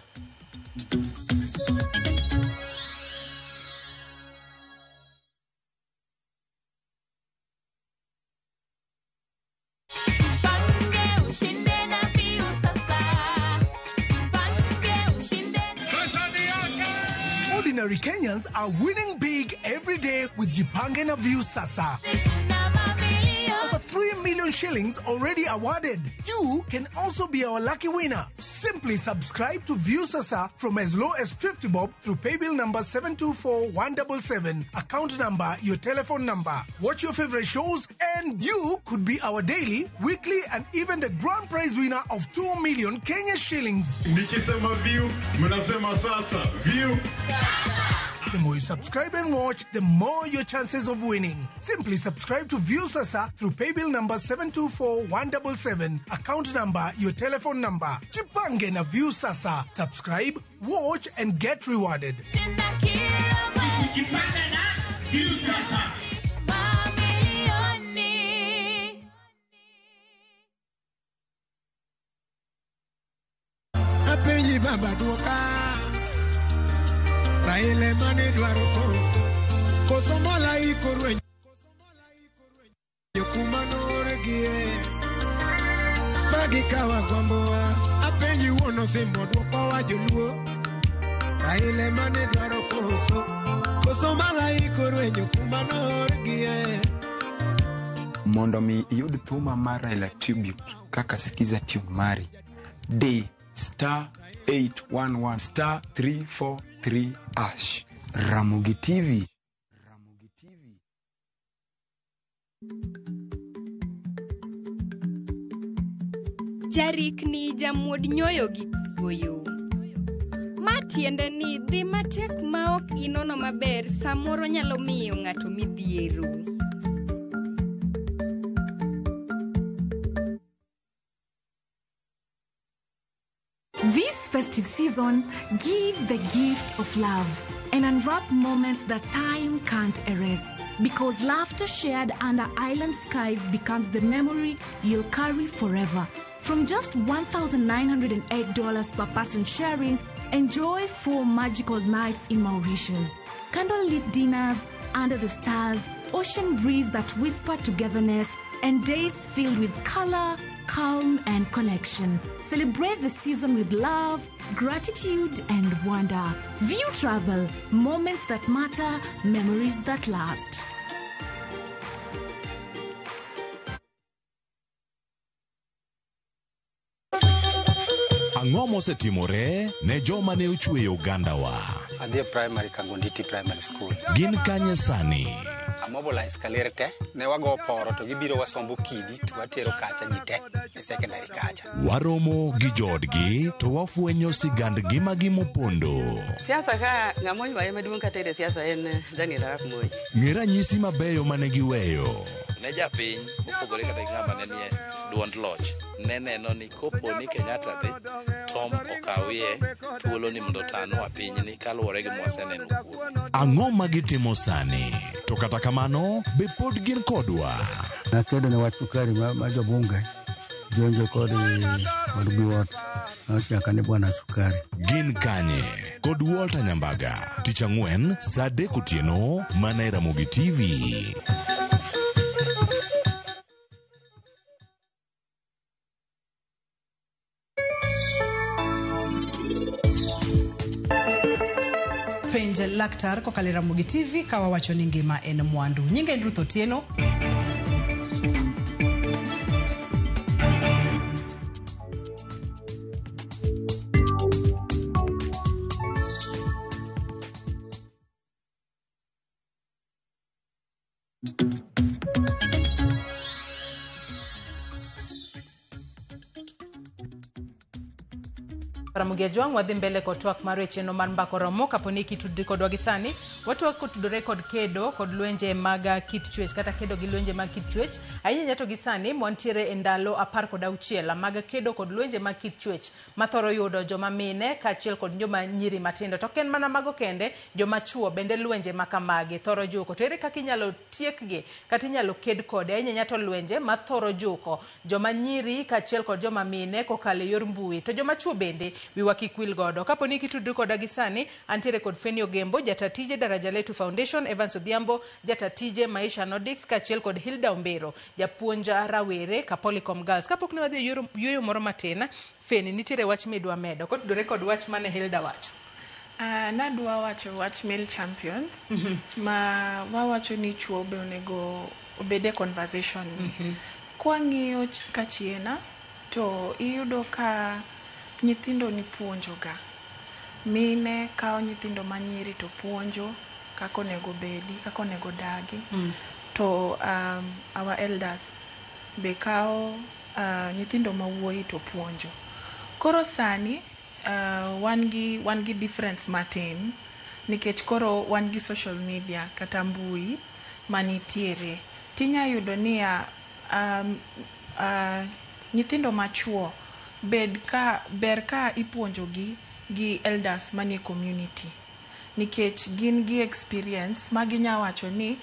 Jipange ushinde na Viusasa. Jipange ushinde. Ordinary Kenyans are winning big every day with Jipange na Viusasa. Shinda mamilioni. Over 3 million shillings already awarded. You can also be our lucky winner. Simply subscribe to Viusasa from as low as 50 bob through paybill number 724177, account number, your telephone number. Watch your favorite shows and you could be our daily, weekly and even the grand prize winner of 2 million Kenya shillings. Nikisema view, mnasema sasa. View. The more you subscribe and watch, the more your chances of winning. Simply subscribe to Viusasa through paybill number 724177, account number, your telephone number. Jipange na Viusasa. Subscribe, watch and get rewarded. Shinda kila mwezi. Mamilioni. Apenji baba duoka Raila mane dwaro koso koso malaiko rwenyo kuma noorgie magikawa gombowa apenji wuon osimbo duokowa joluo Raila mane dwaro koso koso malaiko rwenyo kuma noorgie. Mondo mi iyud thuma mar Raila Tribute kaka Skiza Tune mari, di star 811 star 343 hash. Ramogi TV. Ramogi TV. Jarikni jamuod nyoyo gi kuoyo. Ma tiende ni dhi matek ma ok inono maber samoro nyalo miyo ng'ato midhiero. This festive season, give the gift of love and unwrap moments that time can't erase. Because laughter shared under island skies becomes the memory you'll carry forever. From just $1,908 per person sharing, enjoy 4 magical nights in Mauritius. Candlelit dinners under the stars, ocean breeze that whisper togetherness, and days filled with color, calm, and connection. Celebrate the season with love, gratitude, and wonder. View Travel, moments that matter, memories that last. Ang'o mosetimore ne joma ne ochweyo ogandawa? Adhi e primary Kangonditi Primary School. Gin kanye sani? Amobilize kaler te, ne wago poro to gibiro wasombo kidi to watero kacha ji te e secondary kacha. Waromo gi joodgi to wafwenyo sigand ngimagi mopondo. Siasa ka ng'ama oywaye maduong' kata e siasa en Daniel Arap Moi. Ng'e ranyisi mabeyo mane giweyo. Ne japiny mopogore kata gi ng'ama ne nie duond loch ne neno ni kopo ni Kenyatta dhi Tom okawie thuolo ni mondo otanwa pinyni kaluwore gi mwaseneno kuome. Ang'o ma gitimo sani? To kata kamano, be pod gin kodwa? Nakedo ne wach sukari ma jobunge jonjo kod biwot nochaka ni bwana sukari. Gin kanye? Kod Walter Nyambaga, tich ang'wen saa 3 otieno mana e Ramogi TV. Penj laktar kokalo e Ramogi TV ka wawacho ni ngima en mwandu. Nyinga en Ruth Otieno. Ramogi Ajwang' wadhi mbele kod twak mar weche no mar mbako romo kapo ni kitudri kodwa gi sani watwak kotudore kod kedo kod lwenje mag kit chwech kata kedo gi lwenje mag kit chwech ahinya to gi sani mwantiere e ndalo 16 mag kedo kod lwenje mag kit chwech mathoro yudo joma mine kaachiel kod joma nyiri matindo to ok en mana mago kende joma chuo bende lwenje makamagi thoro juko to ere kaka inyalo tiekgi kata inyalo ked kode ahinya to lwenje mathoro juko joma nyiri kaachiel kod joma mine kokalo e yor mbui to joma chuo bende wiwa kik wil godo. Kapo ni kitudri koda gi sani, antiere kod Fenny Ogembo, jatatije Daraja Letu Foundation, Evans Odhiambo, jatatije Maisha Nordics, kaachiel kod Hilda Ombero, japuonj rawere Kapolicom Girls. Kapok ne wadhi e yueyo moro matin, Fenny, nitiere wach midwa medo kotudore kod wach mane Hilda wacho. Nadwa wacho wach male champions ma wawacho ni chuo be onego obed e conversation. Kwang'iyo kachiena to iyudo ka nyithindo ni puonjoga. Mine kawo nyithindo manyiri to puonjo kaka onego bedi, kaka onego dagi. To our elders be kawo nyithindo mawuoyi to puonjo. Koro sani wan gi difference matin nikech koro wan gi social media kata mbui manitiere. Tinya yudo niya nyithindo machuo ber ka ipuonjogi gi elders manie community nikech gin gi experience ma ginya wacho ni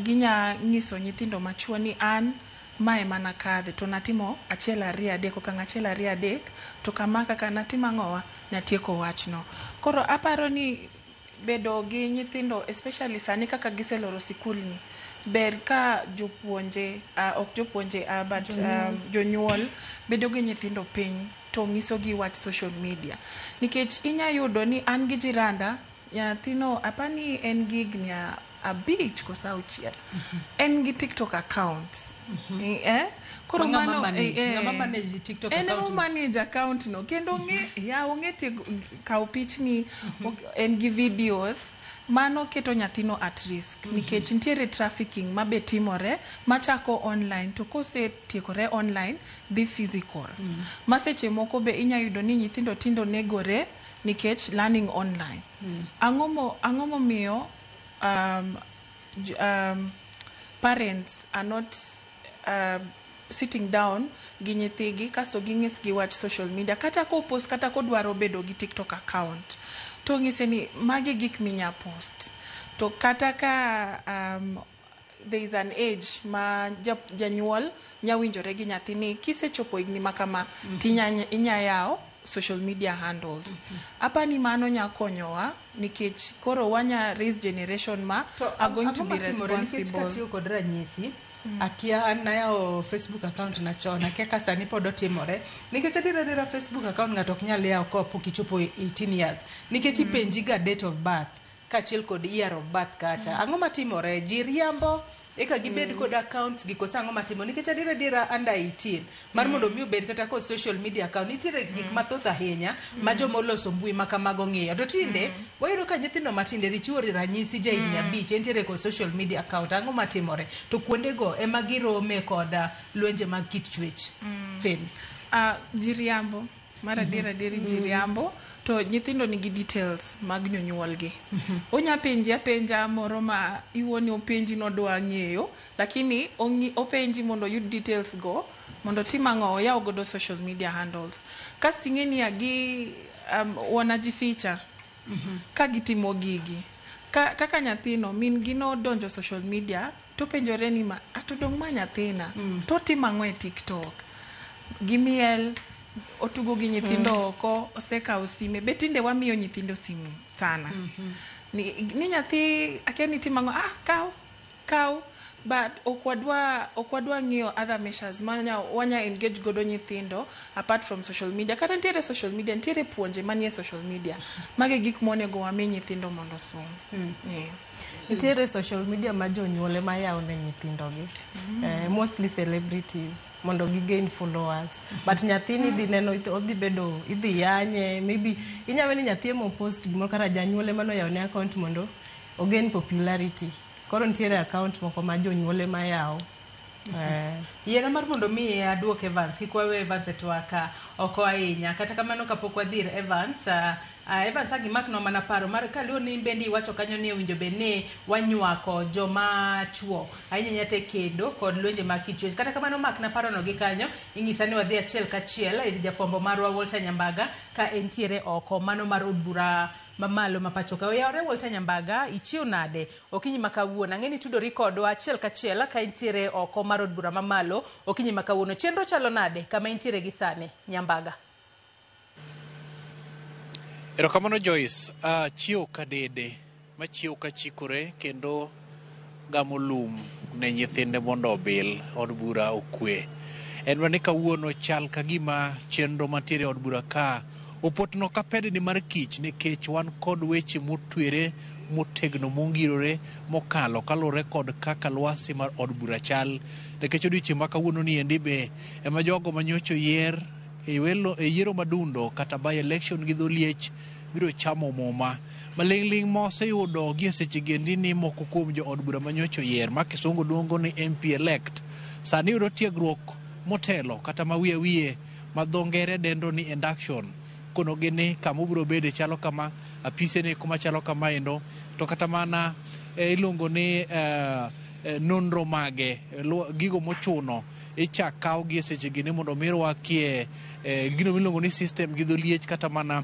ginya nyiso nyithindo machuo ni an mae mana kadhe to natimo 1 2 3 okang' 1 2 3 to kama kaka natimo ang'owa natieko wachno. Koro aparo ni bedo gi nyithindo especially sani kaka giseloro sikulni ber ka jopuonje ok jopuonje but jonyuol bedo gi nyithindo piny to nyisogi wach social media nikech inya yudo ni an gi jiranda nyathino apani en gi higni 5 kosa 6 en gi TikTok account. Koro mano ng'ama manage TikTok account en manage account no kendo ong'e kawo pichni en gi videos mano keto nyathino at risk nikech nitiere trafficking mabe timore machako online to kosetiekore online dhi physical. Ma seche moko be inya yudo ni nyithindo tindo negore nikech learning online. Ang'o momiyo parents are not sitting down gi nyithigi kasto ging'isgi wach social media kata kopost kata kodwaro bedo gi TikTok account to ng'ise ni magi gik minya post to kata ka there is an age ma janyuol nya winjore gi nyathi ni kisechopo higni ma kama inya yawo social media handles. Apani mano nya konyowa nikech koro wanya raise generation ma are going to be responsible. Katiyo kod ranyisi, akia an nayawo Facebook account na chon, akia ka sani pod otimore nikech adiera Facebook account ng'ato ok nyal yawo kapok ichopo 18 years nikech ipenji ga date of birth kaachiel kod year of birth kacha. Ang'o matimore? Ji riambo eka gibed kod accounts gi koso ang'o matimo? Nikech adiera under 18 mar mondo mi obed kata kod social media account nitiere gik mathoth ahinya ma joma oloso mbui ma kamago ng'iyo. To tinde wayudo ka nyithindo matinde richiwo ranyisi ja higni 5 entiere kod social media account. Ang'o matimore? To kuondego ema girome kod lwenje mag kit chwech. Femi. Ji riambo. Mar adiera ji riambo to nyithindo nigi details mag jonyuolgi. Onya penji apenja moro ma iwuon openji nodwa ng'eyo, lakini openji mondo oyud details go mondo otim ang'o, oyaw godo social media handles. Kasto ing'e niya gi wanajificha ka gitimo gigi. Kaka nyathino min gi nodonjo social media topenjore ni ma ato dong' ma nyathina to timo ang'o e TikTok. Gimiel, otugo gi nyithindo oko, osekawo sime. Be tinde wamiyo nyithindo simu sana. Ni nyathi akia ni timo ang'o, kaw. But ok wadwa ng'iyo other measures ma wanya engage godo nyithindo apart from social media. Kata nitiere social media, nitiere puonje manie social media. Mage gik monego wami nyithindo mondo osom. Yeah. Nitiere social media ma jonyuol ema yawo ne nyithindogi. Mostly celebrities mondo gi gain followers. But nyathini dhi neno odhi bedo idhi yanye, maybe inyalo ni nyathi ema post gimoro kata janyuol ema noyawo ne account mondo ogain popularity. Koro nitiere account moko ma jonyuol ema yawo. Yiero mar mondo mi aduok Evans, kik wawe Evans e twak oko ahinya. Kata kamano kapok wadhi ir Evans, Evans agimaknwa mana paro mar kaluwo ni bendi iwacho kanyo ni owinjo bed ni wanywako joma chuo ahinya ahinya te kedo kod lwenje mag kit chwech. Kata kamano makna parono gi kanyo, ing'isa ni wadhi achiel kachiel ir jafwambo marwa Walter Nyambaga ka entiere oko mano mar od bura mamalo ma pacho ka. Oyawore Walter Nyambaga, ichiew nade okinyi ma kawuono? Ang'e ni tudori kodwa achiel kachiel ka intiere oko mar od bura mamalo okinyi ma kawuono. Chenro chalo nade kama intiere gi sani, Nyambaga? Erokamano Joyce, chiew ka dede, machiew ka chikore kendo gamo lum ne nyithinde mondo obil od bura okwe. En mana ni kawuono chal ka gima chenro mantiere e od bura ka opotno ka pedni mar kich nikech wan kod weche motwere motegno mongirore mokalo kaluwore kod kaka lwasi mar od bura chal. Nikech odiochieng' ma kawuono ni endi be ema jogo manyocha oyier e yiero madundo kata by election gi dho liech biro chamo muma. Maling'ling' moseyudo gi e seche gi endi ni moko kuom jo od bura manyocha oyier ma kisungu luongo ni MP elect sani yudo tiegruok motelo kata ma wiye wiye ma dho ngere dendo ni induction. Kono gi ni kama obiro bede chalo kama, apise ni kuma chalo kama endo, to kata mana iluongo ni nonro mage, gigo mochuno ichak kaw gi e seche gi ni mondo mi rwakie gino miluongo ni system gi dho liech kata mana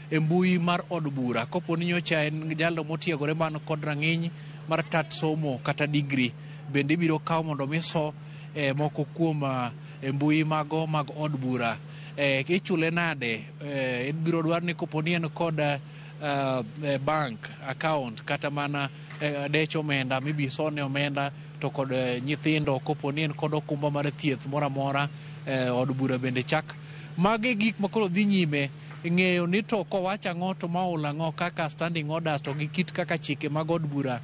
e mbui mar od bura. Kopo ni nyocha en jalno motiegore man kod rang'iny mar tat somo kata degree bende ibiro kaw mondo mi so moko kuom mbui mago mag od bura. Ichule nade? Ibiro dwar ni kopo ni en kod bank account kata mana dech omenda mibi sone omenda to kod nyithindo kopo ni en kod okumba mar thieth moro amora od bura bende chak. Magi gik ma koro dhi nyime ng'eyo ni to kowach ang'o to maol ang'o kaka standing orders to gi kit kaka chike mag od bura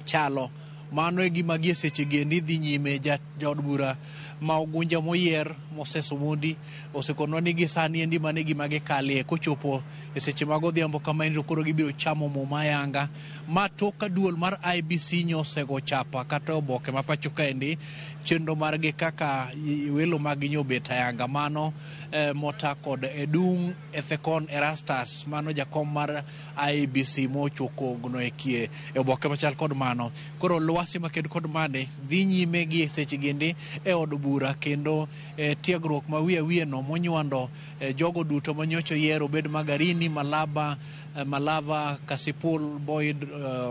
chalo. Mano e gima gie seche gi endi dhi nyime. Jaod bura ma Ugunja moyier Moses Omondi osekonwa ni gi sani endi mane gima gikalie kochopo e seche mag odhiambo kama endi to koro gibiro chamo muma ayanga ma tok ka duol mar IBC nyosego chapa kata oboke ma pacho kaendi chenro margi kaka welo mag nyobet ayanga mano mota kod Edung Ethekon Erastus mano jakom mar IBC mochoko ekie e oboke machal kod mano. Koro lwasi maked kod mane dhi nyime gi seche gendi e od bura kendo tiegruok ma wiye wiye no monywando jogo duto manyocho yiero bed Magarini, Malaba, Malava, Kasipul, Boyd,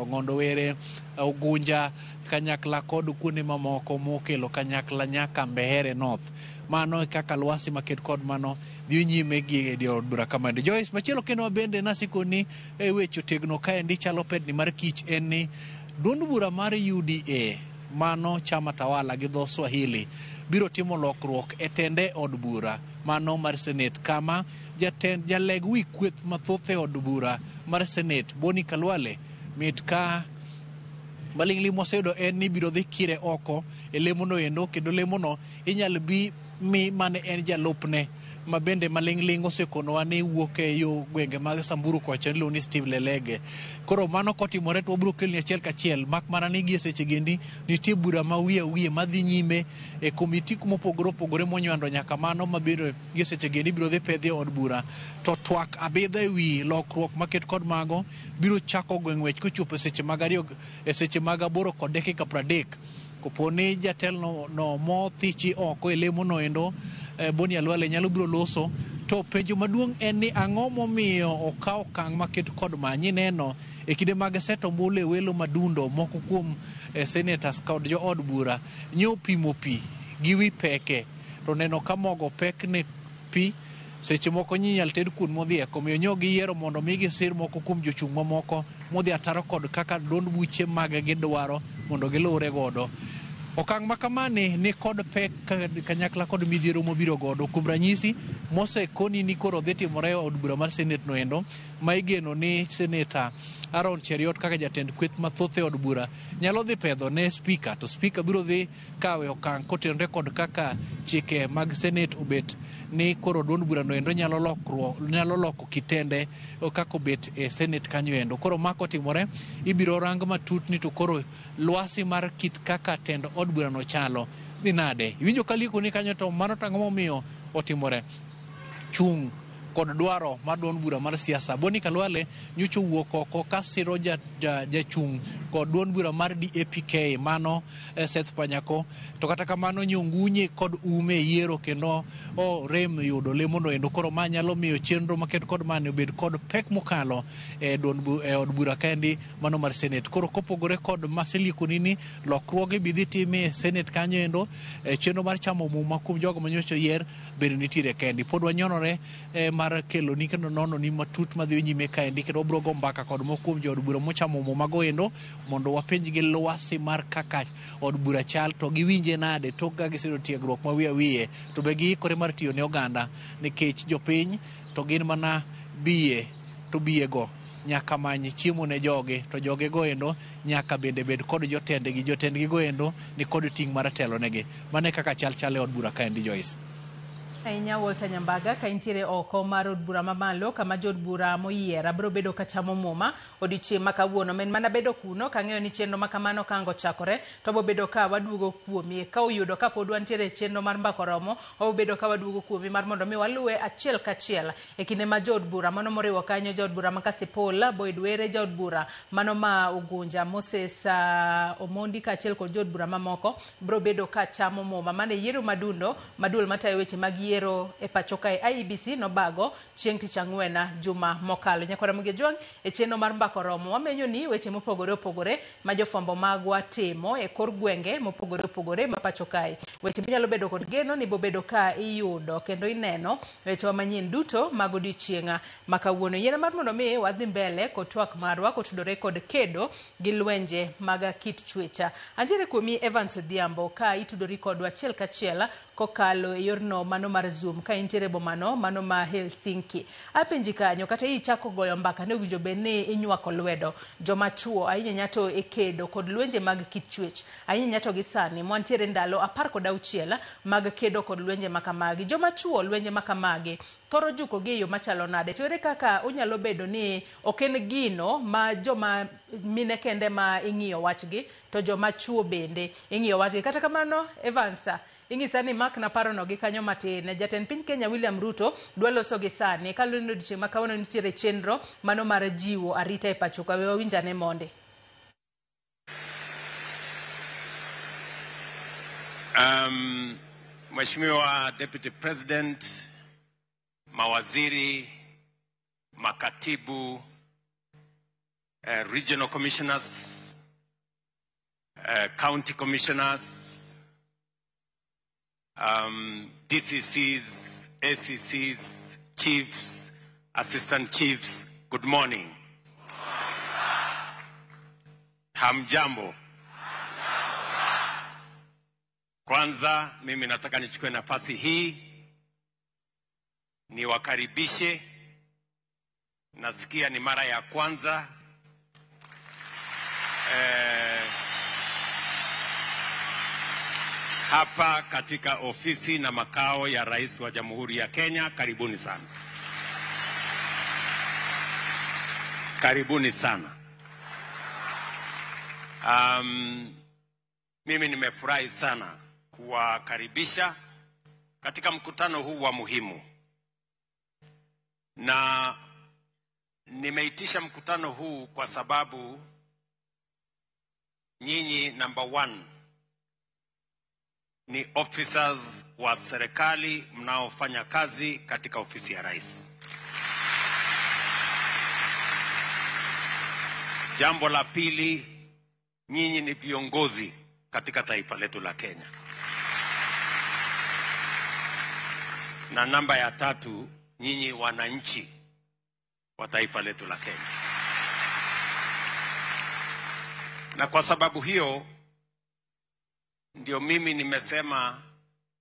Ng'ondo Were, Ugunja kanyakla kod kuonde mamoko mokelo kanyakla nyaka Mbeere North. Mano e kaka lwasi maked kod mano dhi nyime gi e od bura kamande. Joyce, machielo kendo mabende nasikoni e weche otegno kaendi chalo pedni mar kich en ni duond bura mar UDA mano chama tawala gi dho Swahili biro timo lokruok e tende od bura mano mar Senate kama jatend jaleg wi kweth mathoth e od bura mar Senate Boni Khalwale mit ka maling'ling moseyudo en ni biro dhi kire oko e lemono endo kendo lemono inyal bi mi mane en jalupne ma bende maling'ling osekonowa ni wuok e yo gwenge mag Samburu kocha iluongo ni Steve Lelege. Koro mano kotimore to wabiro keloni achiel kachiel mak mana ni gie seche gendi nitie bura ma wiye wiye madhi nyime e komiti mopogore opogore monywando nyaka mano mabiro gie seche gendi biro dhi pedhi e od bura to twak abidha e wi lokruok maket kod mago biro chako gweng' wech kochopo e seche mag 2 e seche mag 8:30 koponi jatelo no mothichi oko e lemo no endo Boni Khalwale nyalo biro loso to penjo maduong' en ni ang'o momiyo okaw okang' maket kod ma nyineno e kinde mag seto ombulu e welo madundo moko kuom senators kod jo od bura nyo pimo pi gi wi peke to neno ka mogo pek ne pi seche moko nyinyal ted kuon modhiek omiyo nyo giyiero mondo mi gisir moko kuom jochung' mamoko modhi ataro kod kaka duond buche mag gidwaro mondo giluwre godo. Okang' makamani ni kod pek kanyakla kod midhiero mobiro godo kuom ranyisi mosekoni ni koro dhi timore e od bura mar Senate no endo ma igeno ni Senator Aaron Cheruiyot kaka jatend kweth mathoth e od bura nyalo dhi pedho ne speaker to speaker biro dhi kawe okang' kotenore kod kaka chike mag Senate obet ni koro duond bura no endo nyalo loko kitende kaka obet e Senate kanyo endo. Koro ma kotimore ibiro rang matut ni to koro lwasi mar kit kaka tend od bura no chalo dhi nade. Iwinjo ka lieko ni kanyo to mano tang'o momiyo otimore chung' kod dwaro mar duond bura mar siasa. Boni Khalwale nyocha owuok oko ka siro jachung' kod duond bura mar DAPK mano Seth Panyako to kata kamano nyongunye kod ume yiero kendo orem yudo lemono endo. Koro ma nyalo miyo chenro maket kod mane obed kod pek mokalo e od bura kaendi mano mar Senate. Koro kopogore kod maseliekoni ni lokruoge bi dhi time e Senate kanyo endo chenro mar chamo muma kuom jogo manyocha oyier bende nitiere kendi. Pod wanyonore mar kelo ni kendo nono ni matut madhi nyime kaendi kendo wabiro go mbaka kod moko kuom jood bura mochamo muma go endo mondo wapenjgi lwasi mar kaka od bura chal to giwinje nade tok ka giseyudo tiegruok ma wiye wiye to be giikore mar tiyo ne oganda nikech jopiny to gin mana biye to biyego nyaka many chiemo ne jogi to joge go endo nyaka bende bed kod jotendgi jotendgi go endo ni kod ting' mar telo negi. Mano e kaka chal e od bura kaendi Joyce. Ahinya Walter Nyambaga ka intiere oko mar od bura mamalo kama jood bura moyier abiro bedo ka chamo muma odiochieng' ma kawuono. Men mana bedo kuno kang'eyo ni chenro ma kamano ka ang' ochakore to wabo bedo ka waduogo kuomi ka oyudo ka pod wantiere e chenro mar mbako romo wabo bedo ka waduogo kuomi mar mondo mi waluwe achiel kachiel e kinde ma jood bura mano moriwo kanyo jood bura ma Kasipul, Boyd Were, jood bura mano ma Ugunja, Moses Omondi kaachiel kod jood bura mamoko biro bedo ka chamo muma. Mano e yiero madundo maduol matayo weche mag yiero e pacho kae IEBC nobago chieng' tich ang'wen juma mokalo. Nyakwara Ramogi Ojwang' e chenro mar mbako romo wamenyo ni weche mopogore opogore ma jofwambo magwa timo e kor gwenge mopogore opogore ma pacho kae. Weche minyalo bedo kod geno ni bobedo ka iyudo kendo ineno wechewa manyien duto mag odiochieng' ma kawuono. Yiena mar mondo mi wadhi mbele kod twak marwa kotudore kod kedo gi lwenje mag kit chwecha. Antiere kuomi Evans Odhiambo ka itudori kodwa achiel kachiel kokalo e yorno mano mar Zoom ka intiere bomano mano ma Helsinki. Apenji kanyo kata ichako goyo mbaka ne owinjo bed ni inywako lwedo joma chuo ahinya nyato e kedo kod lwenje mag kit chwech ahinya nyato gi sani mwantiere ndalo 16 mag kedo kod lwenje makamagi. Joma chuo lwenje makamagi thoro juko gi e yo machalo nade? To ere kaka onyalo bedo ni ok en gino ma joma mine kende ma ing'iyo wachgi to joma chuo bende ing'iyo wachgi? Kata kamano, Evansa, ing'isa ni mak na parono gi kanyo matin. Jatend piny Kenya William Ruto dwa loso gi sani kaluwore ni odiochieng' ma kawuono nitiere chenro mano mar jiwo arita e pacho ka. We wawinj ane monde. Mheshimiwa Deputy President, mawaziri, makatibu, regional commissioners, county commissioners, DCCs, ACCs, chiefs, assistant chiefs, good morning. Hamjambo. Kwanza mimi nataka nichukue nafasi hii niwakaribishe. Nasikia ni mara ya kwanza hapa katika ofisi na makao ya Rais wa Jamhuri ya Kenya. Karibuni sana. Karibuni sana. Mimi nimefurahi sana kuwakaribisha katika mkutano huu wa muhimu. Na nimeitisha mkutano huu kwa sababu nyinyi number 1 ni officers wa serikali mnaofanya kazi katika ofisi ya Rais. Jambo la pili, nyinyi ni viongozi katika taifa letu la Kenya. Na namba ya 3, nyinyi wananchi wa taifa letu la Kenya. Na kwa sababu hiyo ndio mimi nimesema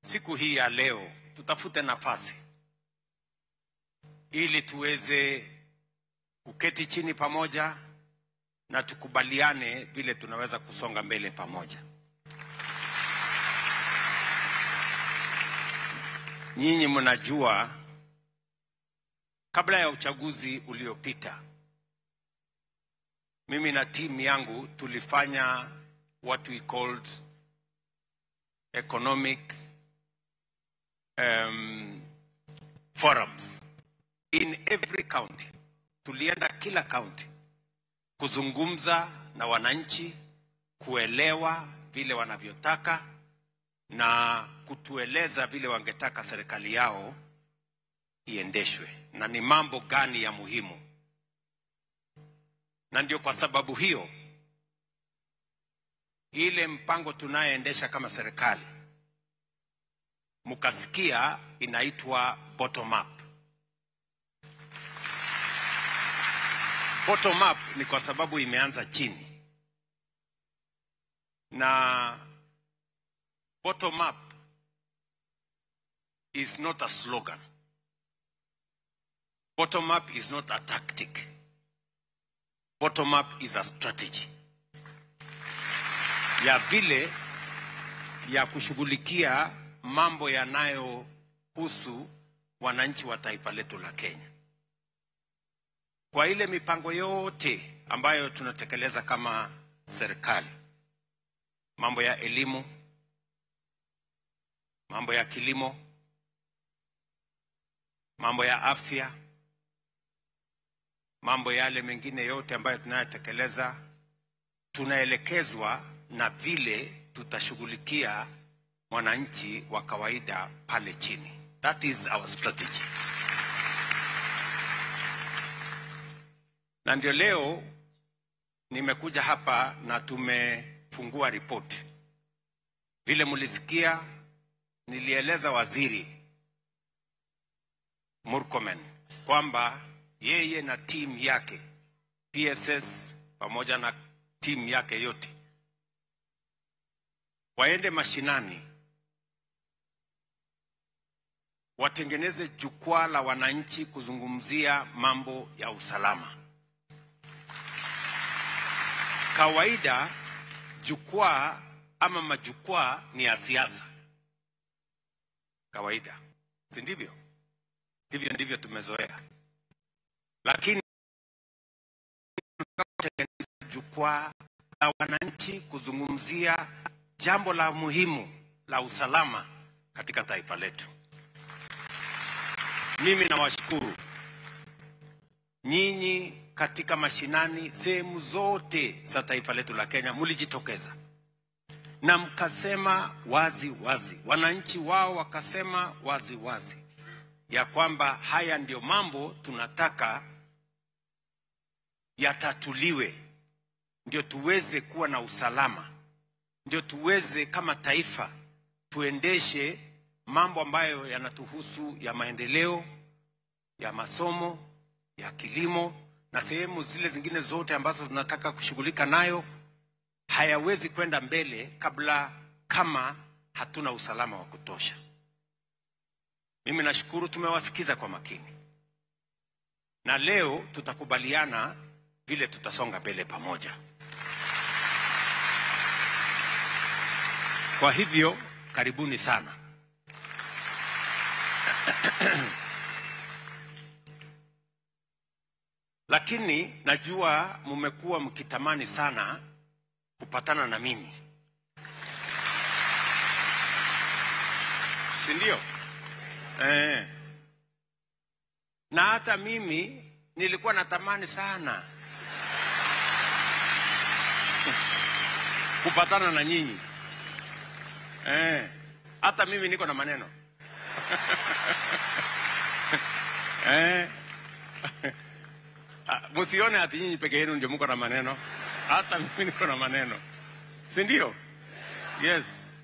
siku hii ya leo tutafute nafasi ili tuweze kuketi chini pamoja na tukubaliane vile tunaweza kusonga mbele pamoja. Nyinyi mnajua kabla ya uchaguzi uliopita mimi na timu yangu tulifanya what we called economic forums in every county. Tulienda kila county kuzungumza na wananchi, kuelewa vile wanavyotaka na kutueleza vile wangetaka serikali yao iendeshwe na ni mambo gani ya muhimu. Na ndio kwa sababu hiyo ile mpango tunayoendesha kama serikali mukasikia inaitwa bottom up. Bottom up ni kwa sababu imeanza chini. Na bottom up is not a slogan. Bottom up is not a tactic. Bottom up is a strategy ya vile ya kushughulikia mambo yanayohusu wananchi wa taifa letu la Kenya. Kwa ile mipango yote ambayo tunatekeleza kama serikali, mambo ya elimu, mambo ya kilimo, mambo ya afya, mambo yale mengine yote ambayo tunayotekeleza, tunaelekezwa na vile tutashughulikia mwananchi wa kawaida pale chini. That is our strategy. Na ndio leo nimekuja hapa na tumefungua ripoti. Vile mulisikia nilieleza Waziri Murkomen kwamba yeye na timu yake PSS pamoja na timu yake yote waende mashinani watengeneze jukwaa la wananchi kuzungumzia mambo ya usalama. Kawaida jukwaa ama majukwaa ni ya siasa. Kawaida, si ndivyo? Hivyo ndivyo tumezoea. Lakini kutengeneza jukwaa la wananchi kuzungumzia jambo la muhimu la usalama katika taifa letu. Mimi nawashukuru nyinyi katika mashinani, sehemu zote za taifa letu la Kenya mlijitokeza na mkasema wazi wazi, wananchi wao wakasema wazi wazi ya kwamba haya ndio mambo tunataka yatatuliwe, ndio tuweze kuwa na usalama, ndio tuweze kama taifa tuendeshe mambo ambayo yanatuhusu ya maendeleo, ya masomo, ya kilimo na sehemu zile zingine zote ambazo tunataka kushughulika nayo. Hayawezi kwenda mbele kabla kama hatuna usalama wa kutosha. Mimi nashukuru tumewasikiza kwa makini, na leo tutakubaliana vile tutasonga mbele pamoja. Kwa hivyo karibuni sana. Lakini najua mmekuwa mkitamani sana kupatana na mimi, si ndio? Na hata mimi nilikuwa natamani sana kupatana na nyinyi. Hata mimi niko na maneno. Msione ati nyinyi peke yenu ndio mko na maneno. Hata mimi niko na maneno, si ndio? Yes.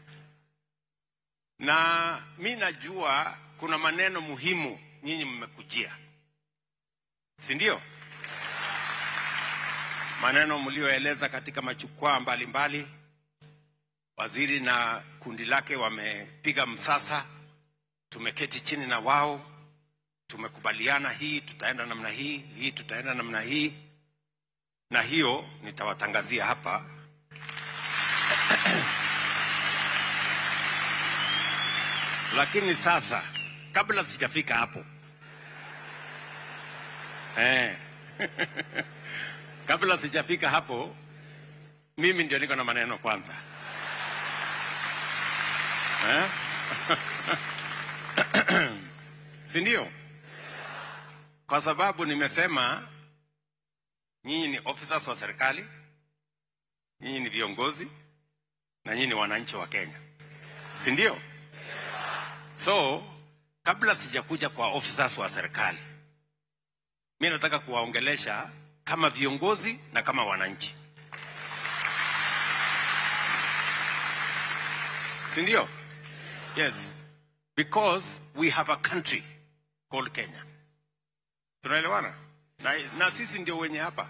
Na mi najua kuna maneno muhimu nyinyi mmekujia, si ndio? Maneno mlioeleza katika majukwaa mbalimbali. Waziri na kundi lake wamepiga msasa, tumeketi chini na wao, tumekubaliana hii tutaenda namna hii, hii tutaenda namna hii, na hiyo nitawatangazia hapa. Lakini sasa kabla sijafika hapo, kabla sijafika hapo, mimi ndio niko na maneno kwanza. Si ndio? Kwa sababu nimesema nyinyi ni officers wa serikali, nyinyi ni viongozi na nyinyi ni wananchi wa Kenya, si ndio? So kabla sijakuja kwa officers wa serikali, mimi nataka kuwaongelesha kama viongozi na kama wananchi, si ndio? Yes, because we have a country called Kenya. Tunaelewana? Na sisi ndio wenye hapa,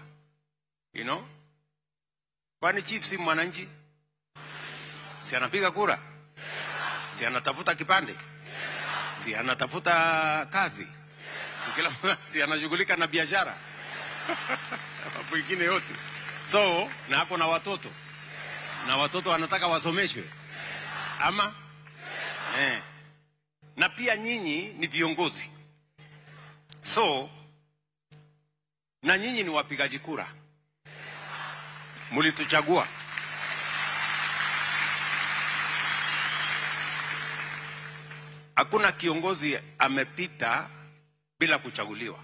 you know? Kwani chief si mwananchi? Si anapiga kura? Si anatafuta kipande? Si anatafuta kazi? Si kila si anashughulika na biashara? Mambo mengine yote. So, na hapo na watoto. Na watoto wanataka wasomeshwe. Ama? Na pia nyinyi ni viongozi. So, na nyinyi ni wapigaji kura. Mlituchagua. Hakuna kiongozi amepita bila kuchaguliwa.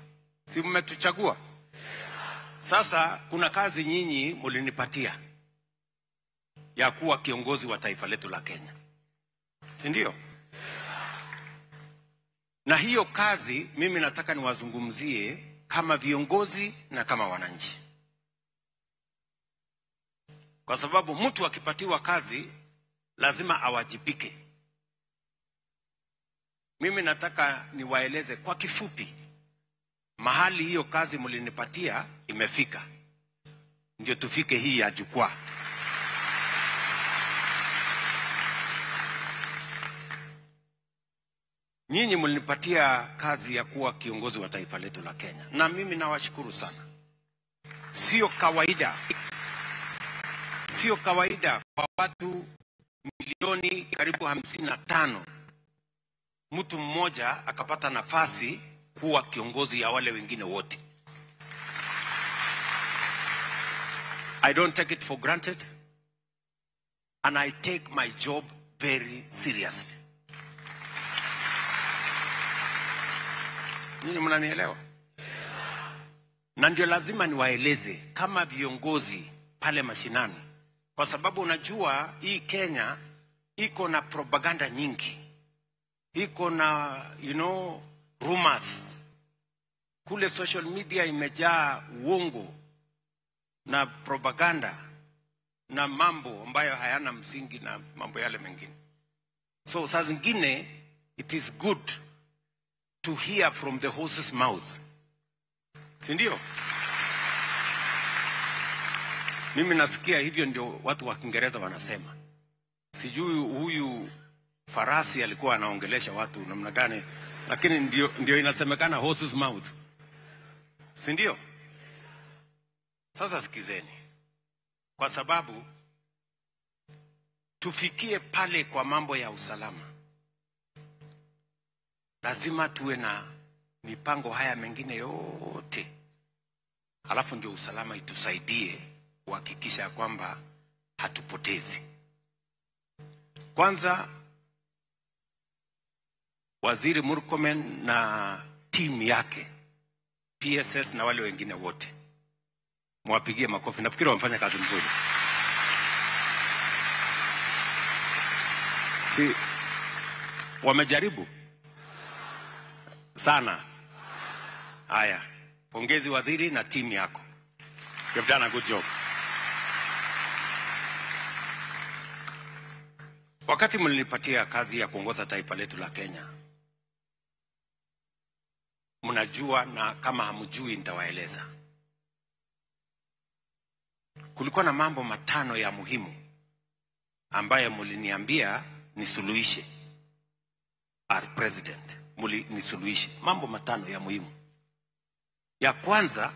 Si mmetuchagua? Sasa kuna kazi nyinyi mlinipatia ya kuwa kiongozi wa taifa letu la Kenya, si ndio? Na hiyo kazi mimi nataka niwazungumzie kama viongozi na kama wananchi. Kwa sababu mtu akipatiwa kazi lazima awajibike. Mimi nataka niwaeleze kwa kifupi mahali hiyo kazi mlinipatia imefika, ndio tufike hii ya jukwaa. Nyinyi mlinipatia kazi ya kuwa kiongozi wa taifa letu la Kenya, na mimi nawashukuru sana. Sio kawaida, sio kawaida kwa watu milioni karibu 55 mtu mmoja akapata nafasi kuwa kiongozi ya wale wengine wote. I don't take it for granted, and I take my job very seriously. Nyinyi mnanielewa? Na ndio lazima niwaeleze kama viongozi pale mashinani, kwa sababu unajua hii Kenya iko na propaganda nyingi, iko na rumors. Kule social media imejaa uongo na propaganda na mambo ambayo hayana msingi na mambo yale mengine. So saa zingine it is good to hear from the horse's mouth. Si ndio? Mimi nasikia hivyo ndio watu wa Kiingereza wanasema. Sijui huyu farasi alikuwa anaongelesha watu namna gani, lakini ndio inasemekana horse's mouth. Si ndio? Sasa sikizeni. Kwa sababu tufikie pale kwa mambo ya usalama, lazima tuwe na mipango haya mengine yote. Halafu ndio usalama itusaidie kuhakikisha kwamba hatupotezi. Kwanza, Waziri Murkomen na timu yake, PSS na wale wengine wote, mwapigie makofi. Nafikiri wamefanya kazi mzuri. Si wamejaribu sana. Haya, pongezi waziri na timu yako. You've done a good job. Wakati mlinipatia kazi ya kuongoza taifa letu la Kenya, mnajua, na kama hamjui nitawaeleza. Kulikuwa na mambo matano ya muhimu ambayo mliniambia nisuluhishe as president. Mlinisuluhishe mambo matano ya muhimu. Ya kwanza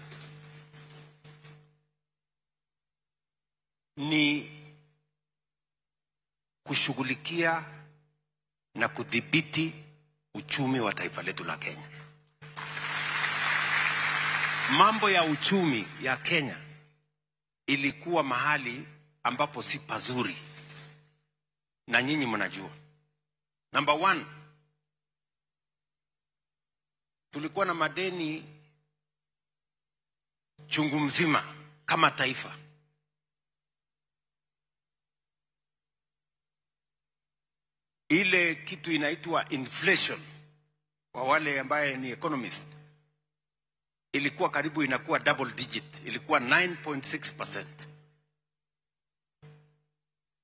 ni kushughulikia na kudhibiti uchumi wa taifa letu la Kenya. Mambo ya uchumi ya Kenya ilikuwa mahali ambapo si pazuri, na nyinyi mnajua. Number 1, tulikuwa na madeni chungu mzima kama taifa. Ile kitu inaitwa inflation, kwa wale ambaye ni economist, ilikuwa karibu inakuwa double digit, ilikuwa 9.6%.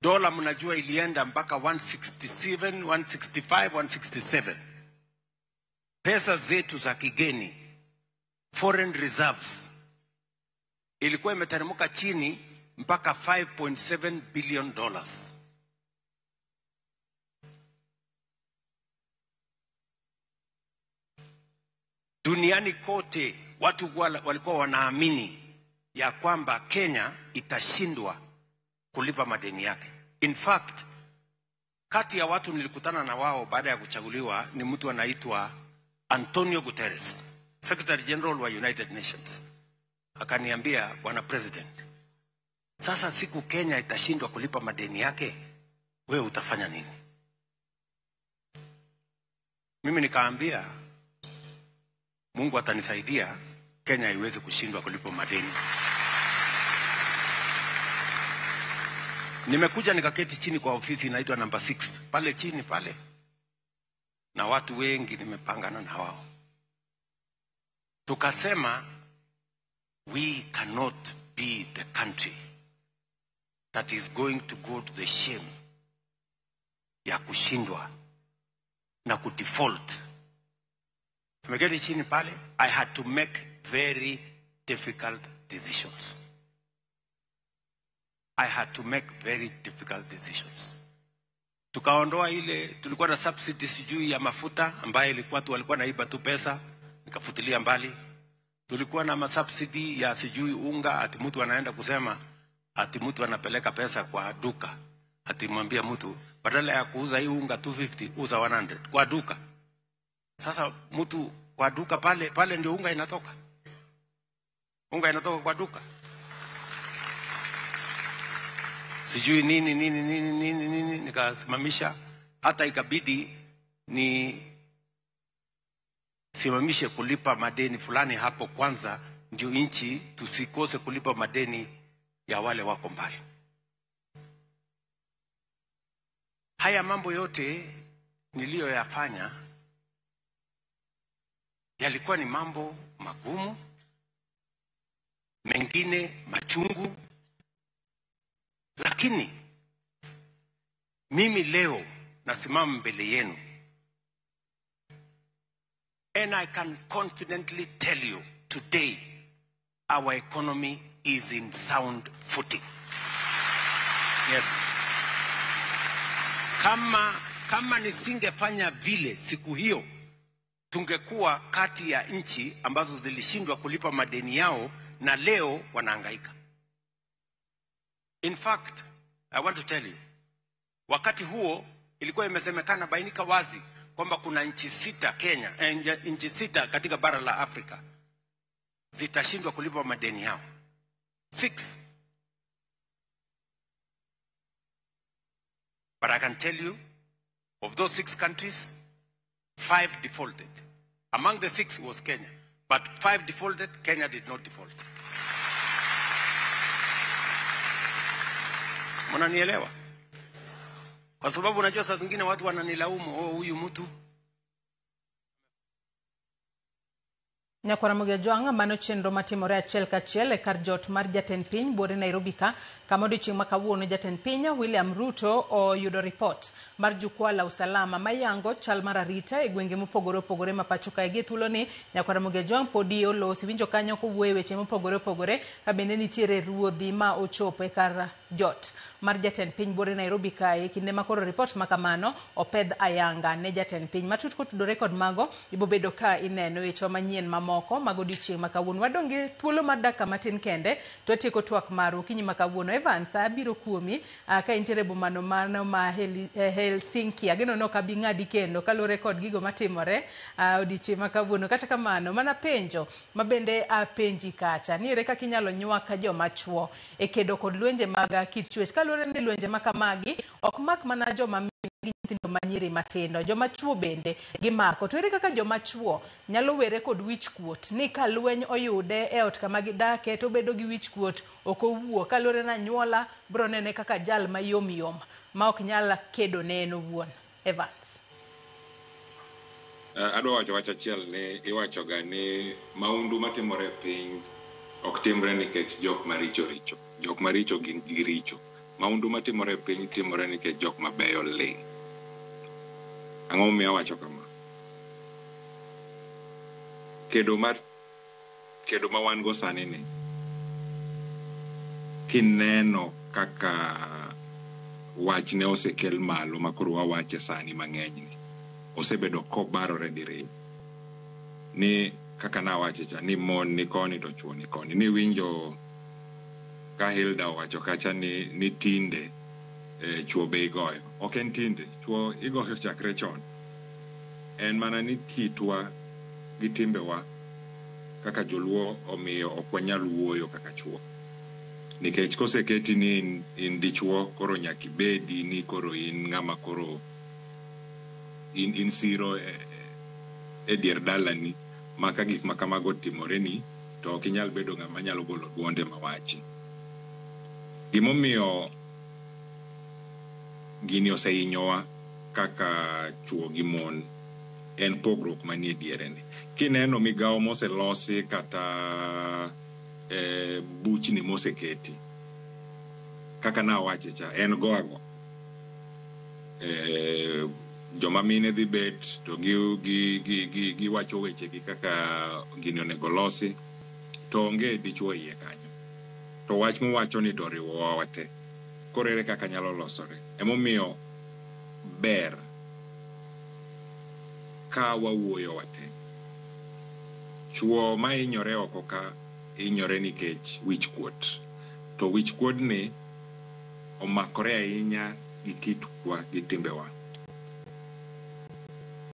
Dola mnajua ilienda mpaka 167, 165, 167. Pesa zetu za kigeni, foreign reserves, ilikuwa imeteremka chini mpaka $5.7 billion. Duniani kote watu walikuwa wanaamini ya kwamba Kenya itashindwa kulipa madeni yake. In fact, kati ya watu nilikutana na wao baada ya kuchaguliwa ni mtu anaitwa Antonio Guterres, Secretary General wa United Nations. Akaniambia, Bwana President, sasa siku Kenya itashindwa kulipa madeni yake, wewe utafanya nini? Mimi nikaambia, Mungu atanisaidia Kenya iweze kushindwa kulipa madeni. Nimekuja nikaketi chini kwa ofisi inaitwa number 6, pale chini pale, na watu wengi nimepangana na wao. Tukasema, we cannot be the country that is going to go to the shame ya kushindwa na kudefault. Tumeketi chini pale, I had to make very difficult decisions. I had to make very difficult decisions. Tukaondoa ile tulikuwa na subsidy sijui ya mafuta ambayo ilikuwa tu walikuwa naiba tu pesa, nikafutilia mbali. Tulikuwa na masubsidy ya sijui unga, ati mtu anaenda kusema ati mtu anapeleka pesa kwa duka, ati mwambia mtu badala ya kuuza hii unga 250 uza 100 kwa duka. Sasa mtu kwa duka pale pale ndio unga inatoka, unga inatoka kwa duka, sijui nini nini nini nini nini, nikasimamisha. Hata ikabidi ni simamishe kulipa madeni fulani hapo kwanza, ndio nchi tusikose kulipa madeni ya wale wako mbali. Haya mambo yote niliyoyafanya yalikuwa ni mambo magumu, mengine machungu, lakini mimi leo nasimama mbele yenu and I can confidently tell you today our economy is in sound footing. Yes. Kama nisingefanya vile siku hiyo, tungekuwa kati ya nchi ambazo zilishindwa kulipa madeni yao na leo wanahangaika. In fact, I want to tell you, wakati huo ilikuwa imesemekana bainika wazi kwamba kuna nchi sita Kenya, nchi sita katika bara la Afrika zitashindwa kulipa madeni yao. 6. But I can tell you, of those 6 countries, 5 defaulted. Among the 6 was Kenya. But 5 defaulted, Kenya did not default. Mnanielewa? Kwa sababu unajua saa zingine watu wananilaumu, oh, huyu mtu. Nyakwara Jwang' mano chenro matimore achiel kachiel e kar jot mar jatend piny buore Nairobi ka kama odiochieng' ma kawuono jatend piny William Ruto oyudo ripot mar jukwaa la usalama mayango chal mar arita e gwenge mopogore opogore ma pacho kae. Gi thuolo ni Nyakwara Jwang' podi olosi winjo kanyo kowuoyo e weche mopogore opogore ka bende nitiere ruodhi ma ochopo e kar jot mar jatend piny buore Nairobi kae kinde ma koro ripot ma kamano opedh ayanga ne jatend piny. Matut kotudore kod mago ibobedo ka ineno weche manyien mamoko mag odiochieng' ma kawuono. Wadong' gi thuolo mar dakika matin kende to watieko twak marwa okinyi ma kawuono. Evans, abiro kuomi ka intiere bomano mano ma Helsinki. Ageno ni ok abi ng'adi kendo kaluwore kod gigo matimore odiochieng' ma kawuono. Kata kamano, mana penjo ma bende apenji kacha ni ere kaka inyalo nywak joma chuo e kedo kod lwenje mag kit chwech, kaluwore ni lwenje ma kamagi ok mak mana joma gi nyithindo manyiri matindo, joma chuo bende gimako. To ere kaka joma chuo nyalo were kod wich kuot ni ka lweny oyude e ot kama gidake to obedo gi wich kuot, ok owuo kaluwore na anyuola bro nene kaka jal mayom yom ma ok nyal kedo ne en owuon. Evans. Adwa wacho wach achiel ni iwachoga ni maundu matimore e piny ok timre nikech jok maricho richo. Jok maricho gin giricho. Maundu matimore e piny timore nikech jok mabeyo ling'. Ang'o momiyo awacho kama? Kedo ma wan go sani ni, kineno kaka wach ne osekel malo ma koro wawache sani mang'eny ni, osebedo kobarore diriyo. Ni kaka nawache cha, ni mon ni koni to chuo ni koni. Ni winjo ka Hilda owacho kacha ni tinde chuo be igoyo. Ok en tinde, chuo igoyo chakre chon. En mana ni kitwa gi timbewa kaka joluo omiyo ok wanyal wuoyo kaka chuo. Nikech koseketi ni in dichuo, koro nyaka ibedi ni koro in ng'ama koro in siro e dier dalani ma ka gik ma kamago otimoreni to ok inyal bedo ng'ama nyalo golo duonde mawachi. Gimomiyo gini osehinyowa kaka chuo gi mon en pogruok manie diere ni. Kineno migawo moselosi kata buchni moseketi, kaka nawache cha, en go ago. Joma mine dhi bet to giwacho wechegi kaka gini onego losi, to onge dichuo iye kanyo. To wach mowacho ni to oriwowa wate. Koro ere kaka nyalo losore? Emomiyo ber ka wawuoyo wate. Chuo ma hinyore oko ka hinyore nikech wich kuot. To wich kuodni omakore ahinya gi kitwa gi timbewa.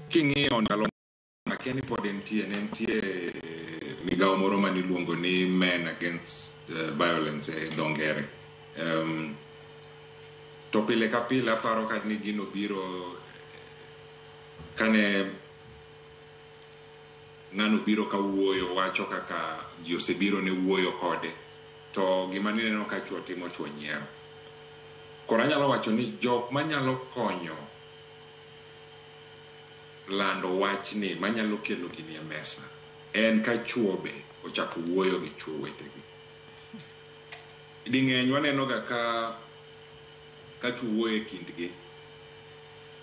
King'iyo ndalo akia ni pod entie, ne nitie migawo moro mane iluongo ni Men Against Violence e dho ngere. To pile ka pile aparo ka ni gino biro kane ng'ano biro ka wuoyo wacho kaka ji osebiro ne wuoyo kode to gima nineno ka chuo timo chuo nyiero. Koro anyalo wacho ni jok manyalo konyo lando wachni manyalo kelo gini e mesa en ka chuo be ochako wuoyo gi chuo wetegi. Ding'eny waneno ga ka chuo wuoyo e kindgi.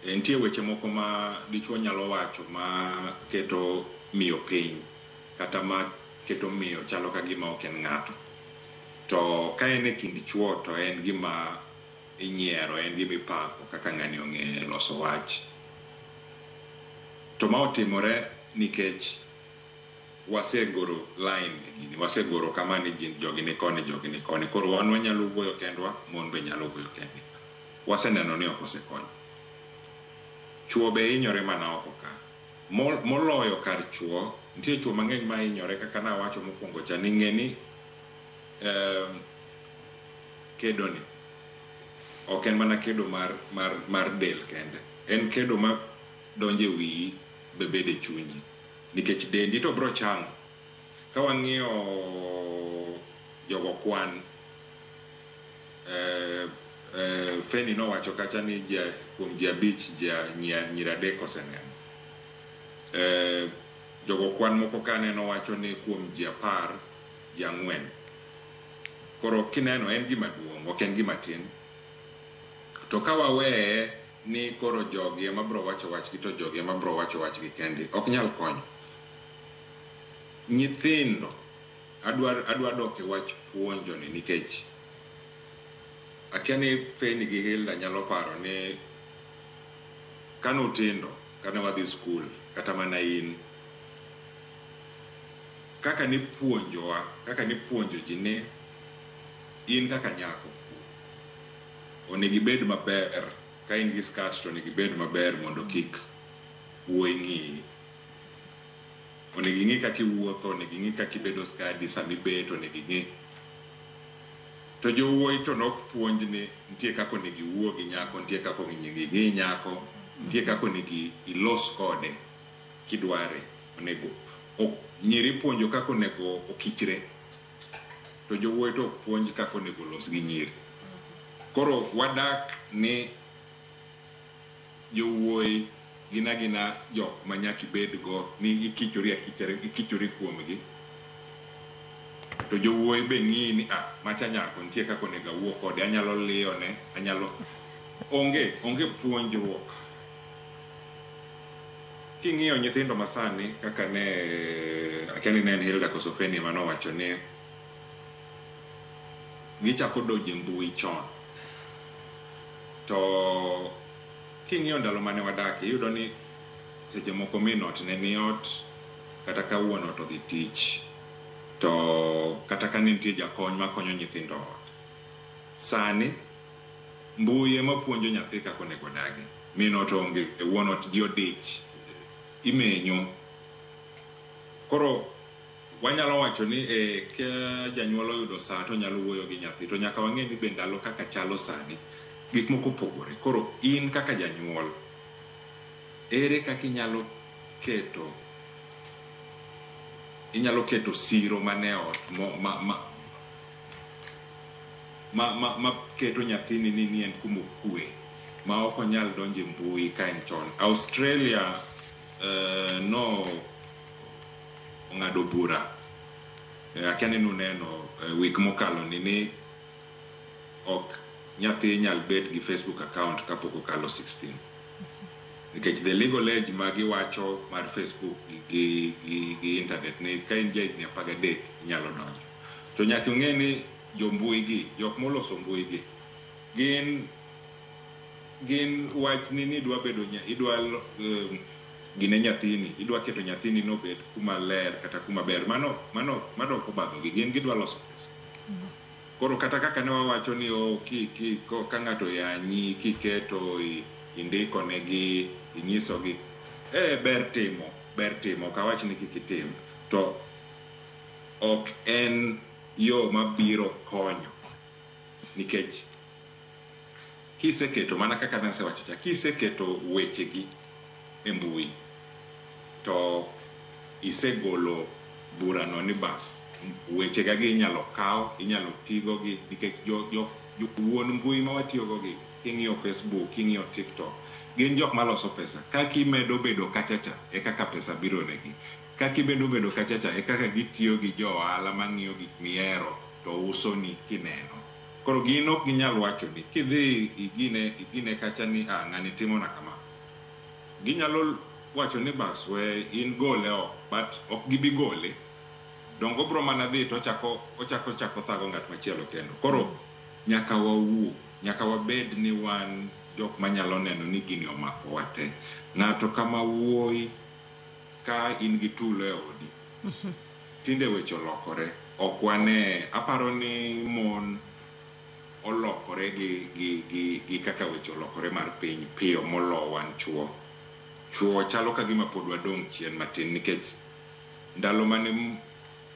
Nitie weche moko ma dichuo nyalo wacho ma keto miyo piny kata ma keto miyo chalo ka gima ok en ng'ato. To ka en e kind chuo to en gima inyiero, en gima ipako kaka ng'ani ong'e loso wach. To ma otimore nikech wasegoro line e gini, wasegoro kama ni jogi ni koni, jogi ni koni. Koro wan wanyalo wuoyo kendwa, mon be nyalo wuoyo kendgi. Waseneno ni ok osekonyo. Chuo be hinyore mana oko ka. Moloyo kar chuo, nitie chuo mang'eny ma hinyore kaka nawacho mokwongo cha ni ng'e ni kedo ni ok en mana kedo mar del kende. En kedo ma donjo e wiyi be bede e chunyi. Nikech dendi to bro chango. Ka wang'iyo jogo kwan, Feni nowacho kacha ni kuom ji 5 nyiri 3 oseneno. Jogo kwan moko kane nowacho ni kuom ji 10 ji 4. Koro kineno en gima duong', ok en gima tin. To ka waweye ni koro jogi ema bro wacho wachgi to jogi ema bro wacho wachgi kendgi, ok nyal konyo. Nyithindo, adwa dok e wach puonjo ni nikech akia ni Feni gi Hilda nyalo paro ni kanutindo, kane wadhi skul, kata mana in, kaka nipuonjowa, kaka nipuonjo ji ni in kaka nyako onego ibed maber, ka in gi skirt to onego ibed maber mondo kik wuoyi ng'iyi. Onego ing'i kaka iwuotho, onego ing'i kaka ibedo skadi sama ibet, onego ing'i. To jowuoyi to nok puonj ni nitie kaka onego iwuo gi nyako, nitie kaka onego ing'i nyako, nitie kaka onego ilos kode kidware. Onego nyiri puonjo kaka onego okichre, to jowuoyi to ok puonj kaka onego olos gi nyiri. Koro wadak ni jowuoyi gin agina jok ma nyaka ibedgo ni ikichori akichori, ikichori kuomgi. To jowuoyi be ng'iyi ni macha nyako nitie kaka onego awuo kode, anyalo liyone, anyalo onge puonjruok. King'iyo nyithindo masani kaka ne akia ni ne en Hilda koso Feni ema nowacho ni gichako donjo e mbui chon. To king'iyo ndalo mane wadakie, iyudo ni seche moko min ot ne ni ot, kata ka wuon ot odhi tich, to kata ka ne nitie jakony makonyo nyithindo ot. Sani mbui ema puonjo nyathi kaka onego odagi. Min ot onge, wuon ot ji odich, imenyo. Koro wanyalo wacho ni ka janyuol oyudo saa to onyalo wuoyo gi nyathi, to nyaka wang'e ni be ndalo kaka chalo sani gik moko opogore. Koro in kaka janyuol, ere kaka inyalo keto siro mane ot ma keto nyathini ni en kuma okwe ma ok onyal donjo e mbui ka en chon. Australia no ong'ado bura, akia ni nuneno wik mokalo ni ok nyathi nyal bet gi Facebook account kapok okalo 16. Nikech the legal age ma giwacho mar Facebook gi internet ni ka in jahigni 13 inyalo donjo. To nyaka ung'e ni jombui gi, jok moloso mbui gi, gin gin wachni ni idwa bedo idwa gine nyathini, idwa keto nyathini nobed kuma ler kata kuma ber, mano ok obadhogi, gin gidwa loso pesa. Koro kata kaka ne wawacho ni ka ng'ato yanyi kiketo indiko negi inyisogi, ber timo ok awach ni kik itim, to ok en yo mabiro konyo, nikech kiseketo, mana kaka nasewacho cha, kiseketo wechegi e mbui to isegolo burano ni bas, wechega gi inyalo kaw, inyalo tigo gi, nikech jo wuon mbui ma watiyogo gi, king'iyo Facebook, king'iyo TikTok, gin jok maloso pesa. Kaka imedo bedo kachacha e kaka pesa biro negi, kaka imedo bedo kachacha e kaka gitiyo gi jo ohala mang'iyo gik mihero to uso ni kineno. Koro gin ok ginyal wacho ni kidhi igine kacha ni ng'ani timo na kama, ginyalo wacho ni bas we in gole oko, but ok gibi gole, dongo bro mana dhi to ochako thago ng'at machielo kendo. Koro nyaka wawuo, nyaka wabed ni wan jok manyalo neno ni gini omako wa te. Ng'ato kama wuoyi ka in gi tulo e odi, tinde weche olokore, ok wane, aparo ni mon olokore gi kaka weche olokore mar piny piyo molo wan chuo. Chuo chalo ka gima pod wadong' chien matin, nikech ndalo mane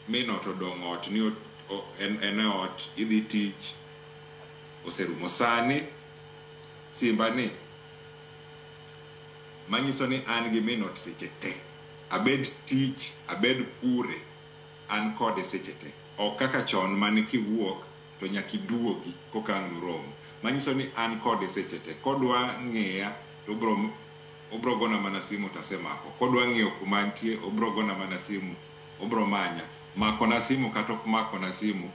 min ot odong' ot ni en e ot, idhi tich oserumo. Sani simba ni manyiso ni an gi min ot seche te, abed tich, abed kure, an kode seche te. Ok kaka chon mane kiwuok to nyaka iduogi koka ang' uromo. Manyiso ni an kode seche te. Kodwa ng'iya to obro gona mana simu tasemako. Kodwa ng'iyo kuma antie obro gona mana simu, obro manya. Makona simu kata ok makona simu,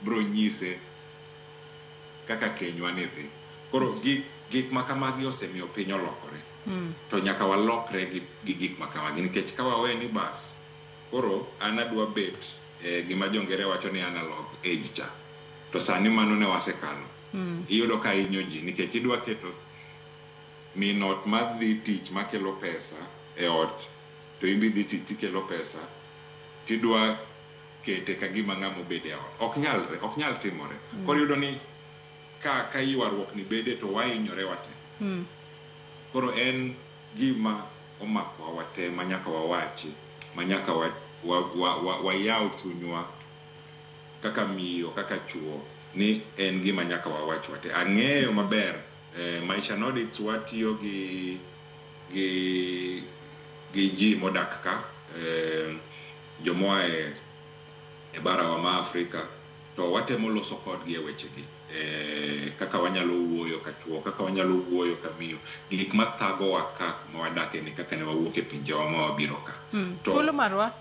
bro nyise kaka kenywa ne dhi. Koro gik ma kamagi osemiyo piny olokore. To nyaka walokre gi gik ma kamagi, nikech ka wawe ni bas, koro an adwa bet gima jongere wacho ni analog age cha, to sani mano ne wasekalo. Iyudo ka hinyo ji, nikech idwa keto min ot madhi tich makelo pesa e ot, to in be idhi tich tikelo pesa, tidwa kete ka gima ng'ama obede e ot. Ok nyalre, ok nyal timore. Koro iyudo ni ka ywaruok ni bede to wahinyore wate. Koro en gima omakowa wate ma nyaka wawachi, ma nyaka wayaw chunywa kaka miyo, kaka chuo, ni en gima nyaka wawach wate. Ang'eyo maber, Maisha Nordics watiyo gi ji modak ka, jomoa e barawa ma Afrika, to watemo loso kodgi e wechegi, kaka wanyalo wuoyo ka chuo, kaka wanyalo wuoyo ka miyo, gik mathagowa ka kuma wadake ni kaka ne wawuok e pinjewa ma wabiro ka. Thuolo marwa,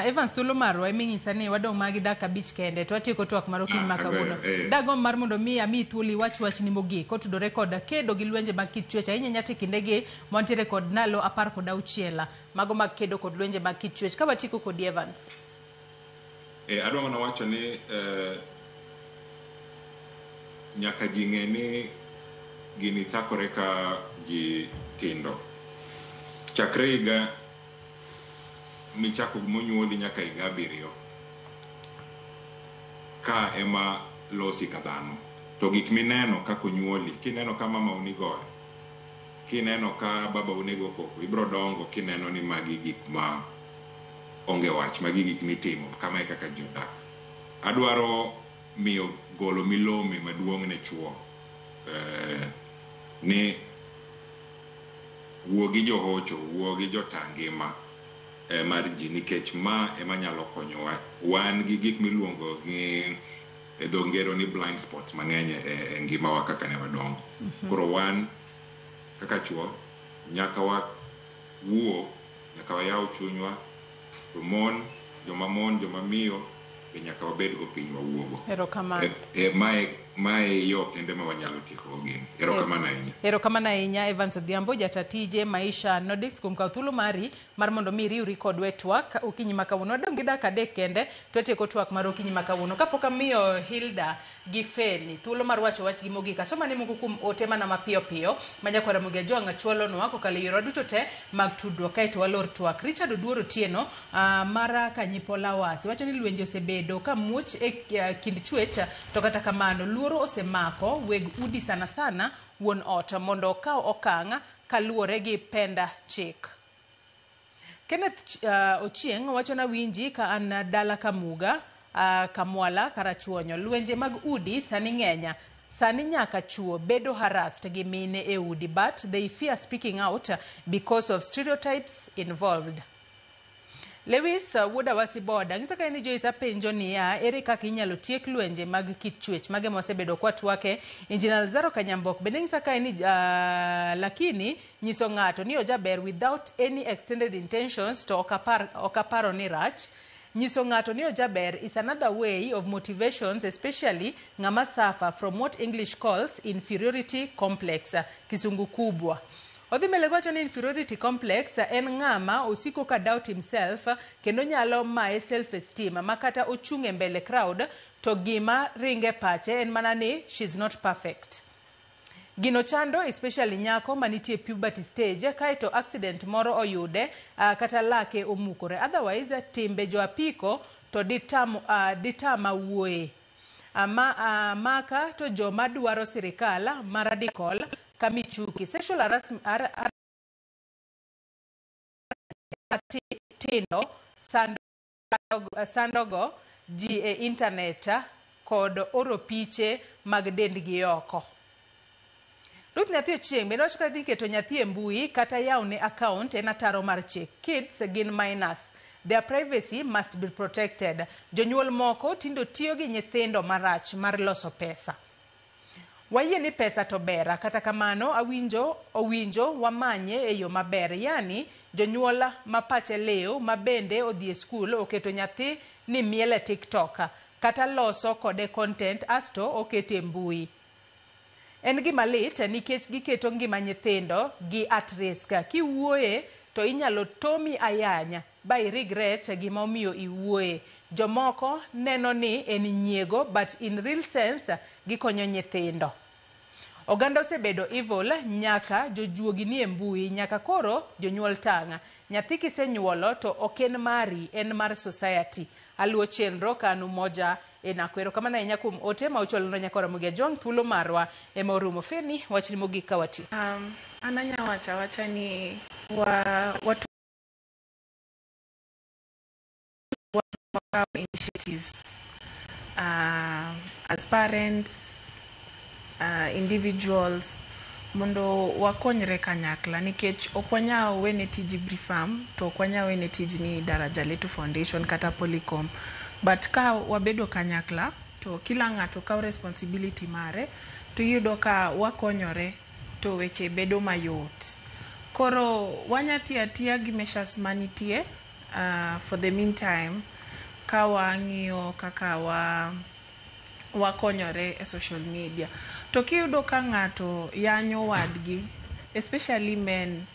Evans, thuolo marwa iminyisa ni wadong' magi dakika 5 kende to watieko twak mar okinyi ma kawuono. Dagomb mar mondo mi amiyi thuolo iwach wachni mogik kotudore kod kedo gi lwenje mag kit chwech, ahinya ahinya to kindegi mwantiere kod ndalo 16 mago mag kedo kod lwenje mag kit chwech. Ka watieko kodi Evans. Adwa mana wacho ni nyaka ji ng'e ni gini chakore ka ji tindo. Chakre higa michako monyuoli nyaka higa 7, ka ema losi ka dhano. To gik mineno kaka onyuoli, kineno ka mama uni goyo, kineno ka baba unego koko, ibro dongo kineno ni magi gik ma onge wach, magi gik mitimo, kama e kaka ji odak. Adwaro miyo golo milome maduong' ne chuo, ni wuo gi johocho, wuo gi jotangima mar ji, nikech ma ema nyalo konyowa. Wan gi gik miluongo gi e dho ngero ni blind spots mang'eny e ngimawa kaka ne wadongo. Koro wan kaka chuo nyaka wawuo, nyaka wayaw chunywa, to mon, joma mon, joma miyo be nyaka wabed go piny wawuogo. Erokamano. Mae Mae yo kende ma wanyalo tieko gini. Erokamano ahinya. Erokamano ahinya Evans Odhiambo, jata tije Maisha Nordics, kuom kawo thuolo mari mar mondo mi iriwri kodwa e twak okinyi ma kawuono. Wadong' gi dakika 3 kende to watieko twak mar okinyi ma kawuono. Kapok amiyo Hilda gi Feni thuolo mar wacho wachgi mogik, asoma ne moko kuom ote mana mapiyo piyo ma nyakwar Ramogi Ajwang' chwalonwa kokalo e yorewa duto te mag tudruok kaeto walor twak. Richard Oduor Otieno mar Kanyipola Wasi wacho ni lwenje osebedo ka muoch e kind chwech, to kata kamano luoro osemako weg udi sana sana wuon ot mondo okaw okang' kaluwore gi penda chik. Kenneth Ochieng' wacho na winji ka an dala Kamuga, Kamwala, Karachuonyo. Lwenje mag udi sani ng'eny. Sani nyaka chuo bedo harassed gi mine e udi, but they fear speaking out because of stereotypes involved. Lewis wuod Awasi Boda ng'isa ka ni Joyce apenjo niya, ere kaka inyalo tiek lwenje mag kit chwech mage mwasebedo kwatwake. Engineer Lazaro Kanyambok bende ng'isa ka ni lakini nyiso ng'ato ni ojaber without any extended intentions to ok aparo ni rach. Nyiso ng'ato ni ojaber is another way of motivations, especially ng'ama suffer from what English calls inferiority complex, kisungu kubwa. Odhi mbele gowacho ni inferiority complex en ng'ama osiko ka doubt himself kendo nyalo maye self esteem ma kata ochung' e mbele crowd to gima ringe pache en mana ni she's not perfect. Gino chando especially nyako manitie puberty stage kaeto accident moro oyude kata lake omukore. Otherwise timbe jo apiko to ditama wuoye. Maka to joma dwaro sirikal ma radical kamichuki. Sexual harassment tindo sandogo ji e internet kod oro piche mag dendgi oko. Ruth nyathi Ochieng' bende wacho ni keto nyathi e mbui kata yawne account en ataro mar chik. Kids gin minors. Their privacy must be protected. Jonyuol moko tindo tiyo gi nyithindo marach mar loso pesa. Wayie ni pesa to ber, kata kamano owinjo wamanye e yo maber. Yani jonyuol ma pache liw ma bende odhi e skul oketo nyathi ni miel e TikTok kata loso kode content asto okete e mbui. En gima lit nikech giketo ngima nyithindo gi at risk. Kiwuoye to inyalo tomi ayanya ba i regret gima omiyo iwuoye. Jomoko neno ni en nyiego but in real sense gikonyo nyithindo. Oganda osebedo evil nyaka jojuogi ni e mbui nyaka koro jonyuol tang'. Nyathi kisenyuolo to ok en mari, en mar society. Aluwo chenro kanu moja en akwero. Kamano ahinya kuom ote ma uchwalonwa nyaka Ramogi Ajwang', thuolo marwa ema orumo. Feni, wachni mogik ka wati. An anya wacho awacha ni watu initiatives as parents, individuals, mondo wakonyre kanyakla nikech ok wanyal wene tij Brifam to ok wanyal wene tij ni Daraja Letu Foundation kata Polycom, but ka wabedo kanyakla to kila ng'ato kawo responsibility mare to iyudo ka wakonyore to weche bedo mayot. Koro wanya tiyo atiya gi measures manitie for the meantime ka wang'iyo kaka wakonyore e social media. To kiyudo ka ng'ato yanyo wadgi, especially men,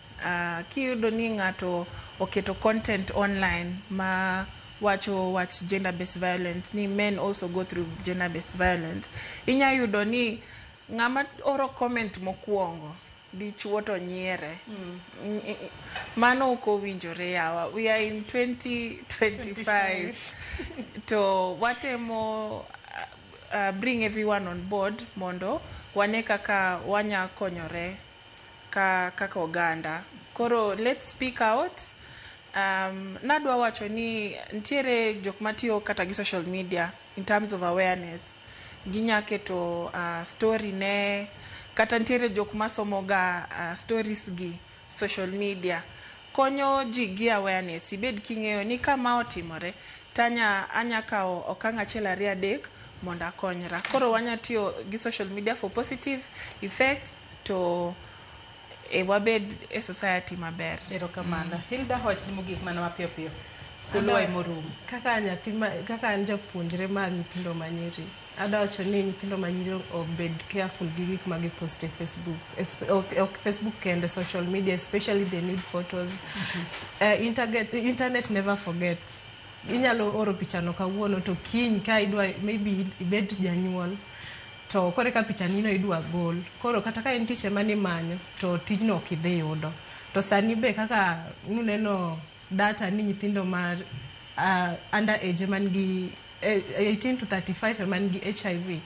kiyudo ni ng'ato oketo content online ma wacho wach gender based violence, ni men also go through gender based violence, inya yudo ni ng'ama oro comment mokwongo dichuo to nyiere. Mano ok owinjore yawa. We are in 2025 to watemo bring everyone on board mondo wane kaka wanya konyore kaka oganda. Koro let's speak out. Nadwa wacho ni ntiere jok matiyo kata gi social media in terms of awareness. Ginya keto story ne kata ntiere jok masomoga stories gi social media. Konyo ji gi awareness. Ibed king'eyo ni kama otimore tanya anya kawo okang' 1 2 3 mondo akonyra. Koro wanya tiyo gi social media for positive effects to wabed e society maber. Erokamano. Hilda, wachni mogik mana mapiyo piyo. Thuolo ema orumo. Kaka nyathi kaka an japuonjre mar nyithindo manyiri, Adwa wacho ni nyithindo manyiri obed careful gi gik ma gipost e Facebook. Ok Facebook kende, social media, especially the nude photos. Internet never forgets. Inyalo oro pichano kawuono to kiny ka idwa maybe ibed janyuol to koro eka pichanino idwa gol. Koro kata ka en tich ema nimanyo to tijno ok idhi yudo. To sani be kaka nuneno data ni nyithindo mar under age man gi 18 to 35 ema nigi HIV.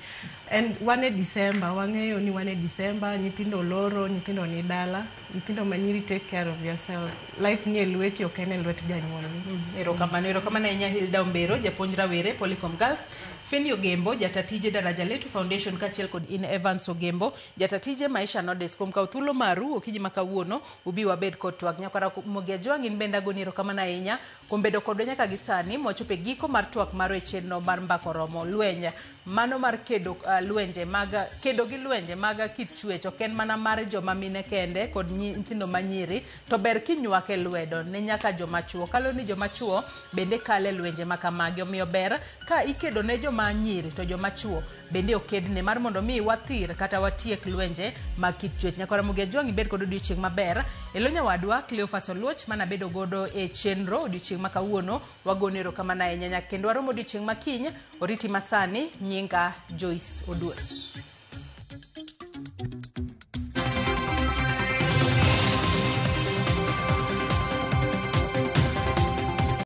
And wan e December, wang'eyo ni wan e December, nyithindo loro, nyithindo ni dala, nyithindo manyiri, take care of yourself. Life ni e lweti, ok en e lwet janyuolni. Erokamano, erokamano ahinya Hilda Ombero, japuonj rawere Polycom Girls, Feni Ogembo, jata tije Daraja Letu Foundation kaachiel kod in Evans Ogembo, jata tije Maisha Nodes kuom kawo thuolo maru okinyi ma kawuono ubi wabed kod twak. Nyakwara Mogi Ajwang' in bende agoni erokamano ahinya kuom bedo kodwa nyaka gi sani mwachopo e giko mar twak marwa e chenro mar Mbaka Oromo. Lweny mano mar kedo lwenje mag kedo gi lwenje mag kit chwech ok en mana mar joma mine kende kod nyithindo manyiri to ber kinywake lwedo ne nyaka joma chuo kalo ni joma chuo bende kale lwenje ma kamagi omiyo ber ka ikedo ne joma nyiri to joma chuo bende okedne mar mondo mi wathir kata watiek lwenje mag kit chwech. Nyakwara Ramogi Ajwang' ibed kod odiochieng' maber. Elo nyawadwa Cleophas Oluoch manabedo godo e chenro odiochieng' ma kawuono wagone erokamano ahinya nyaka kendo warom odiochieng' ma kiny oriti masani nyinga Joyce Oduor.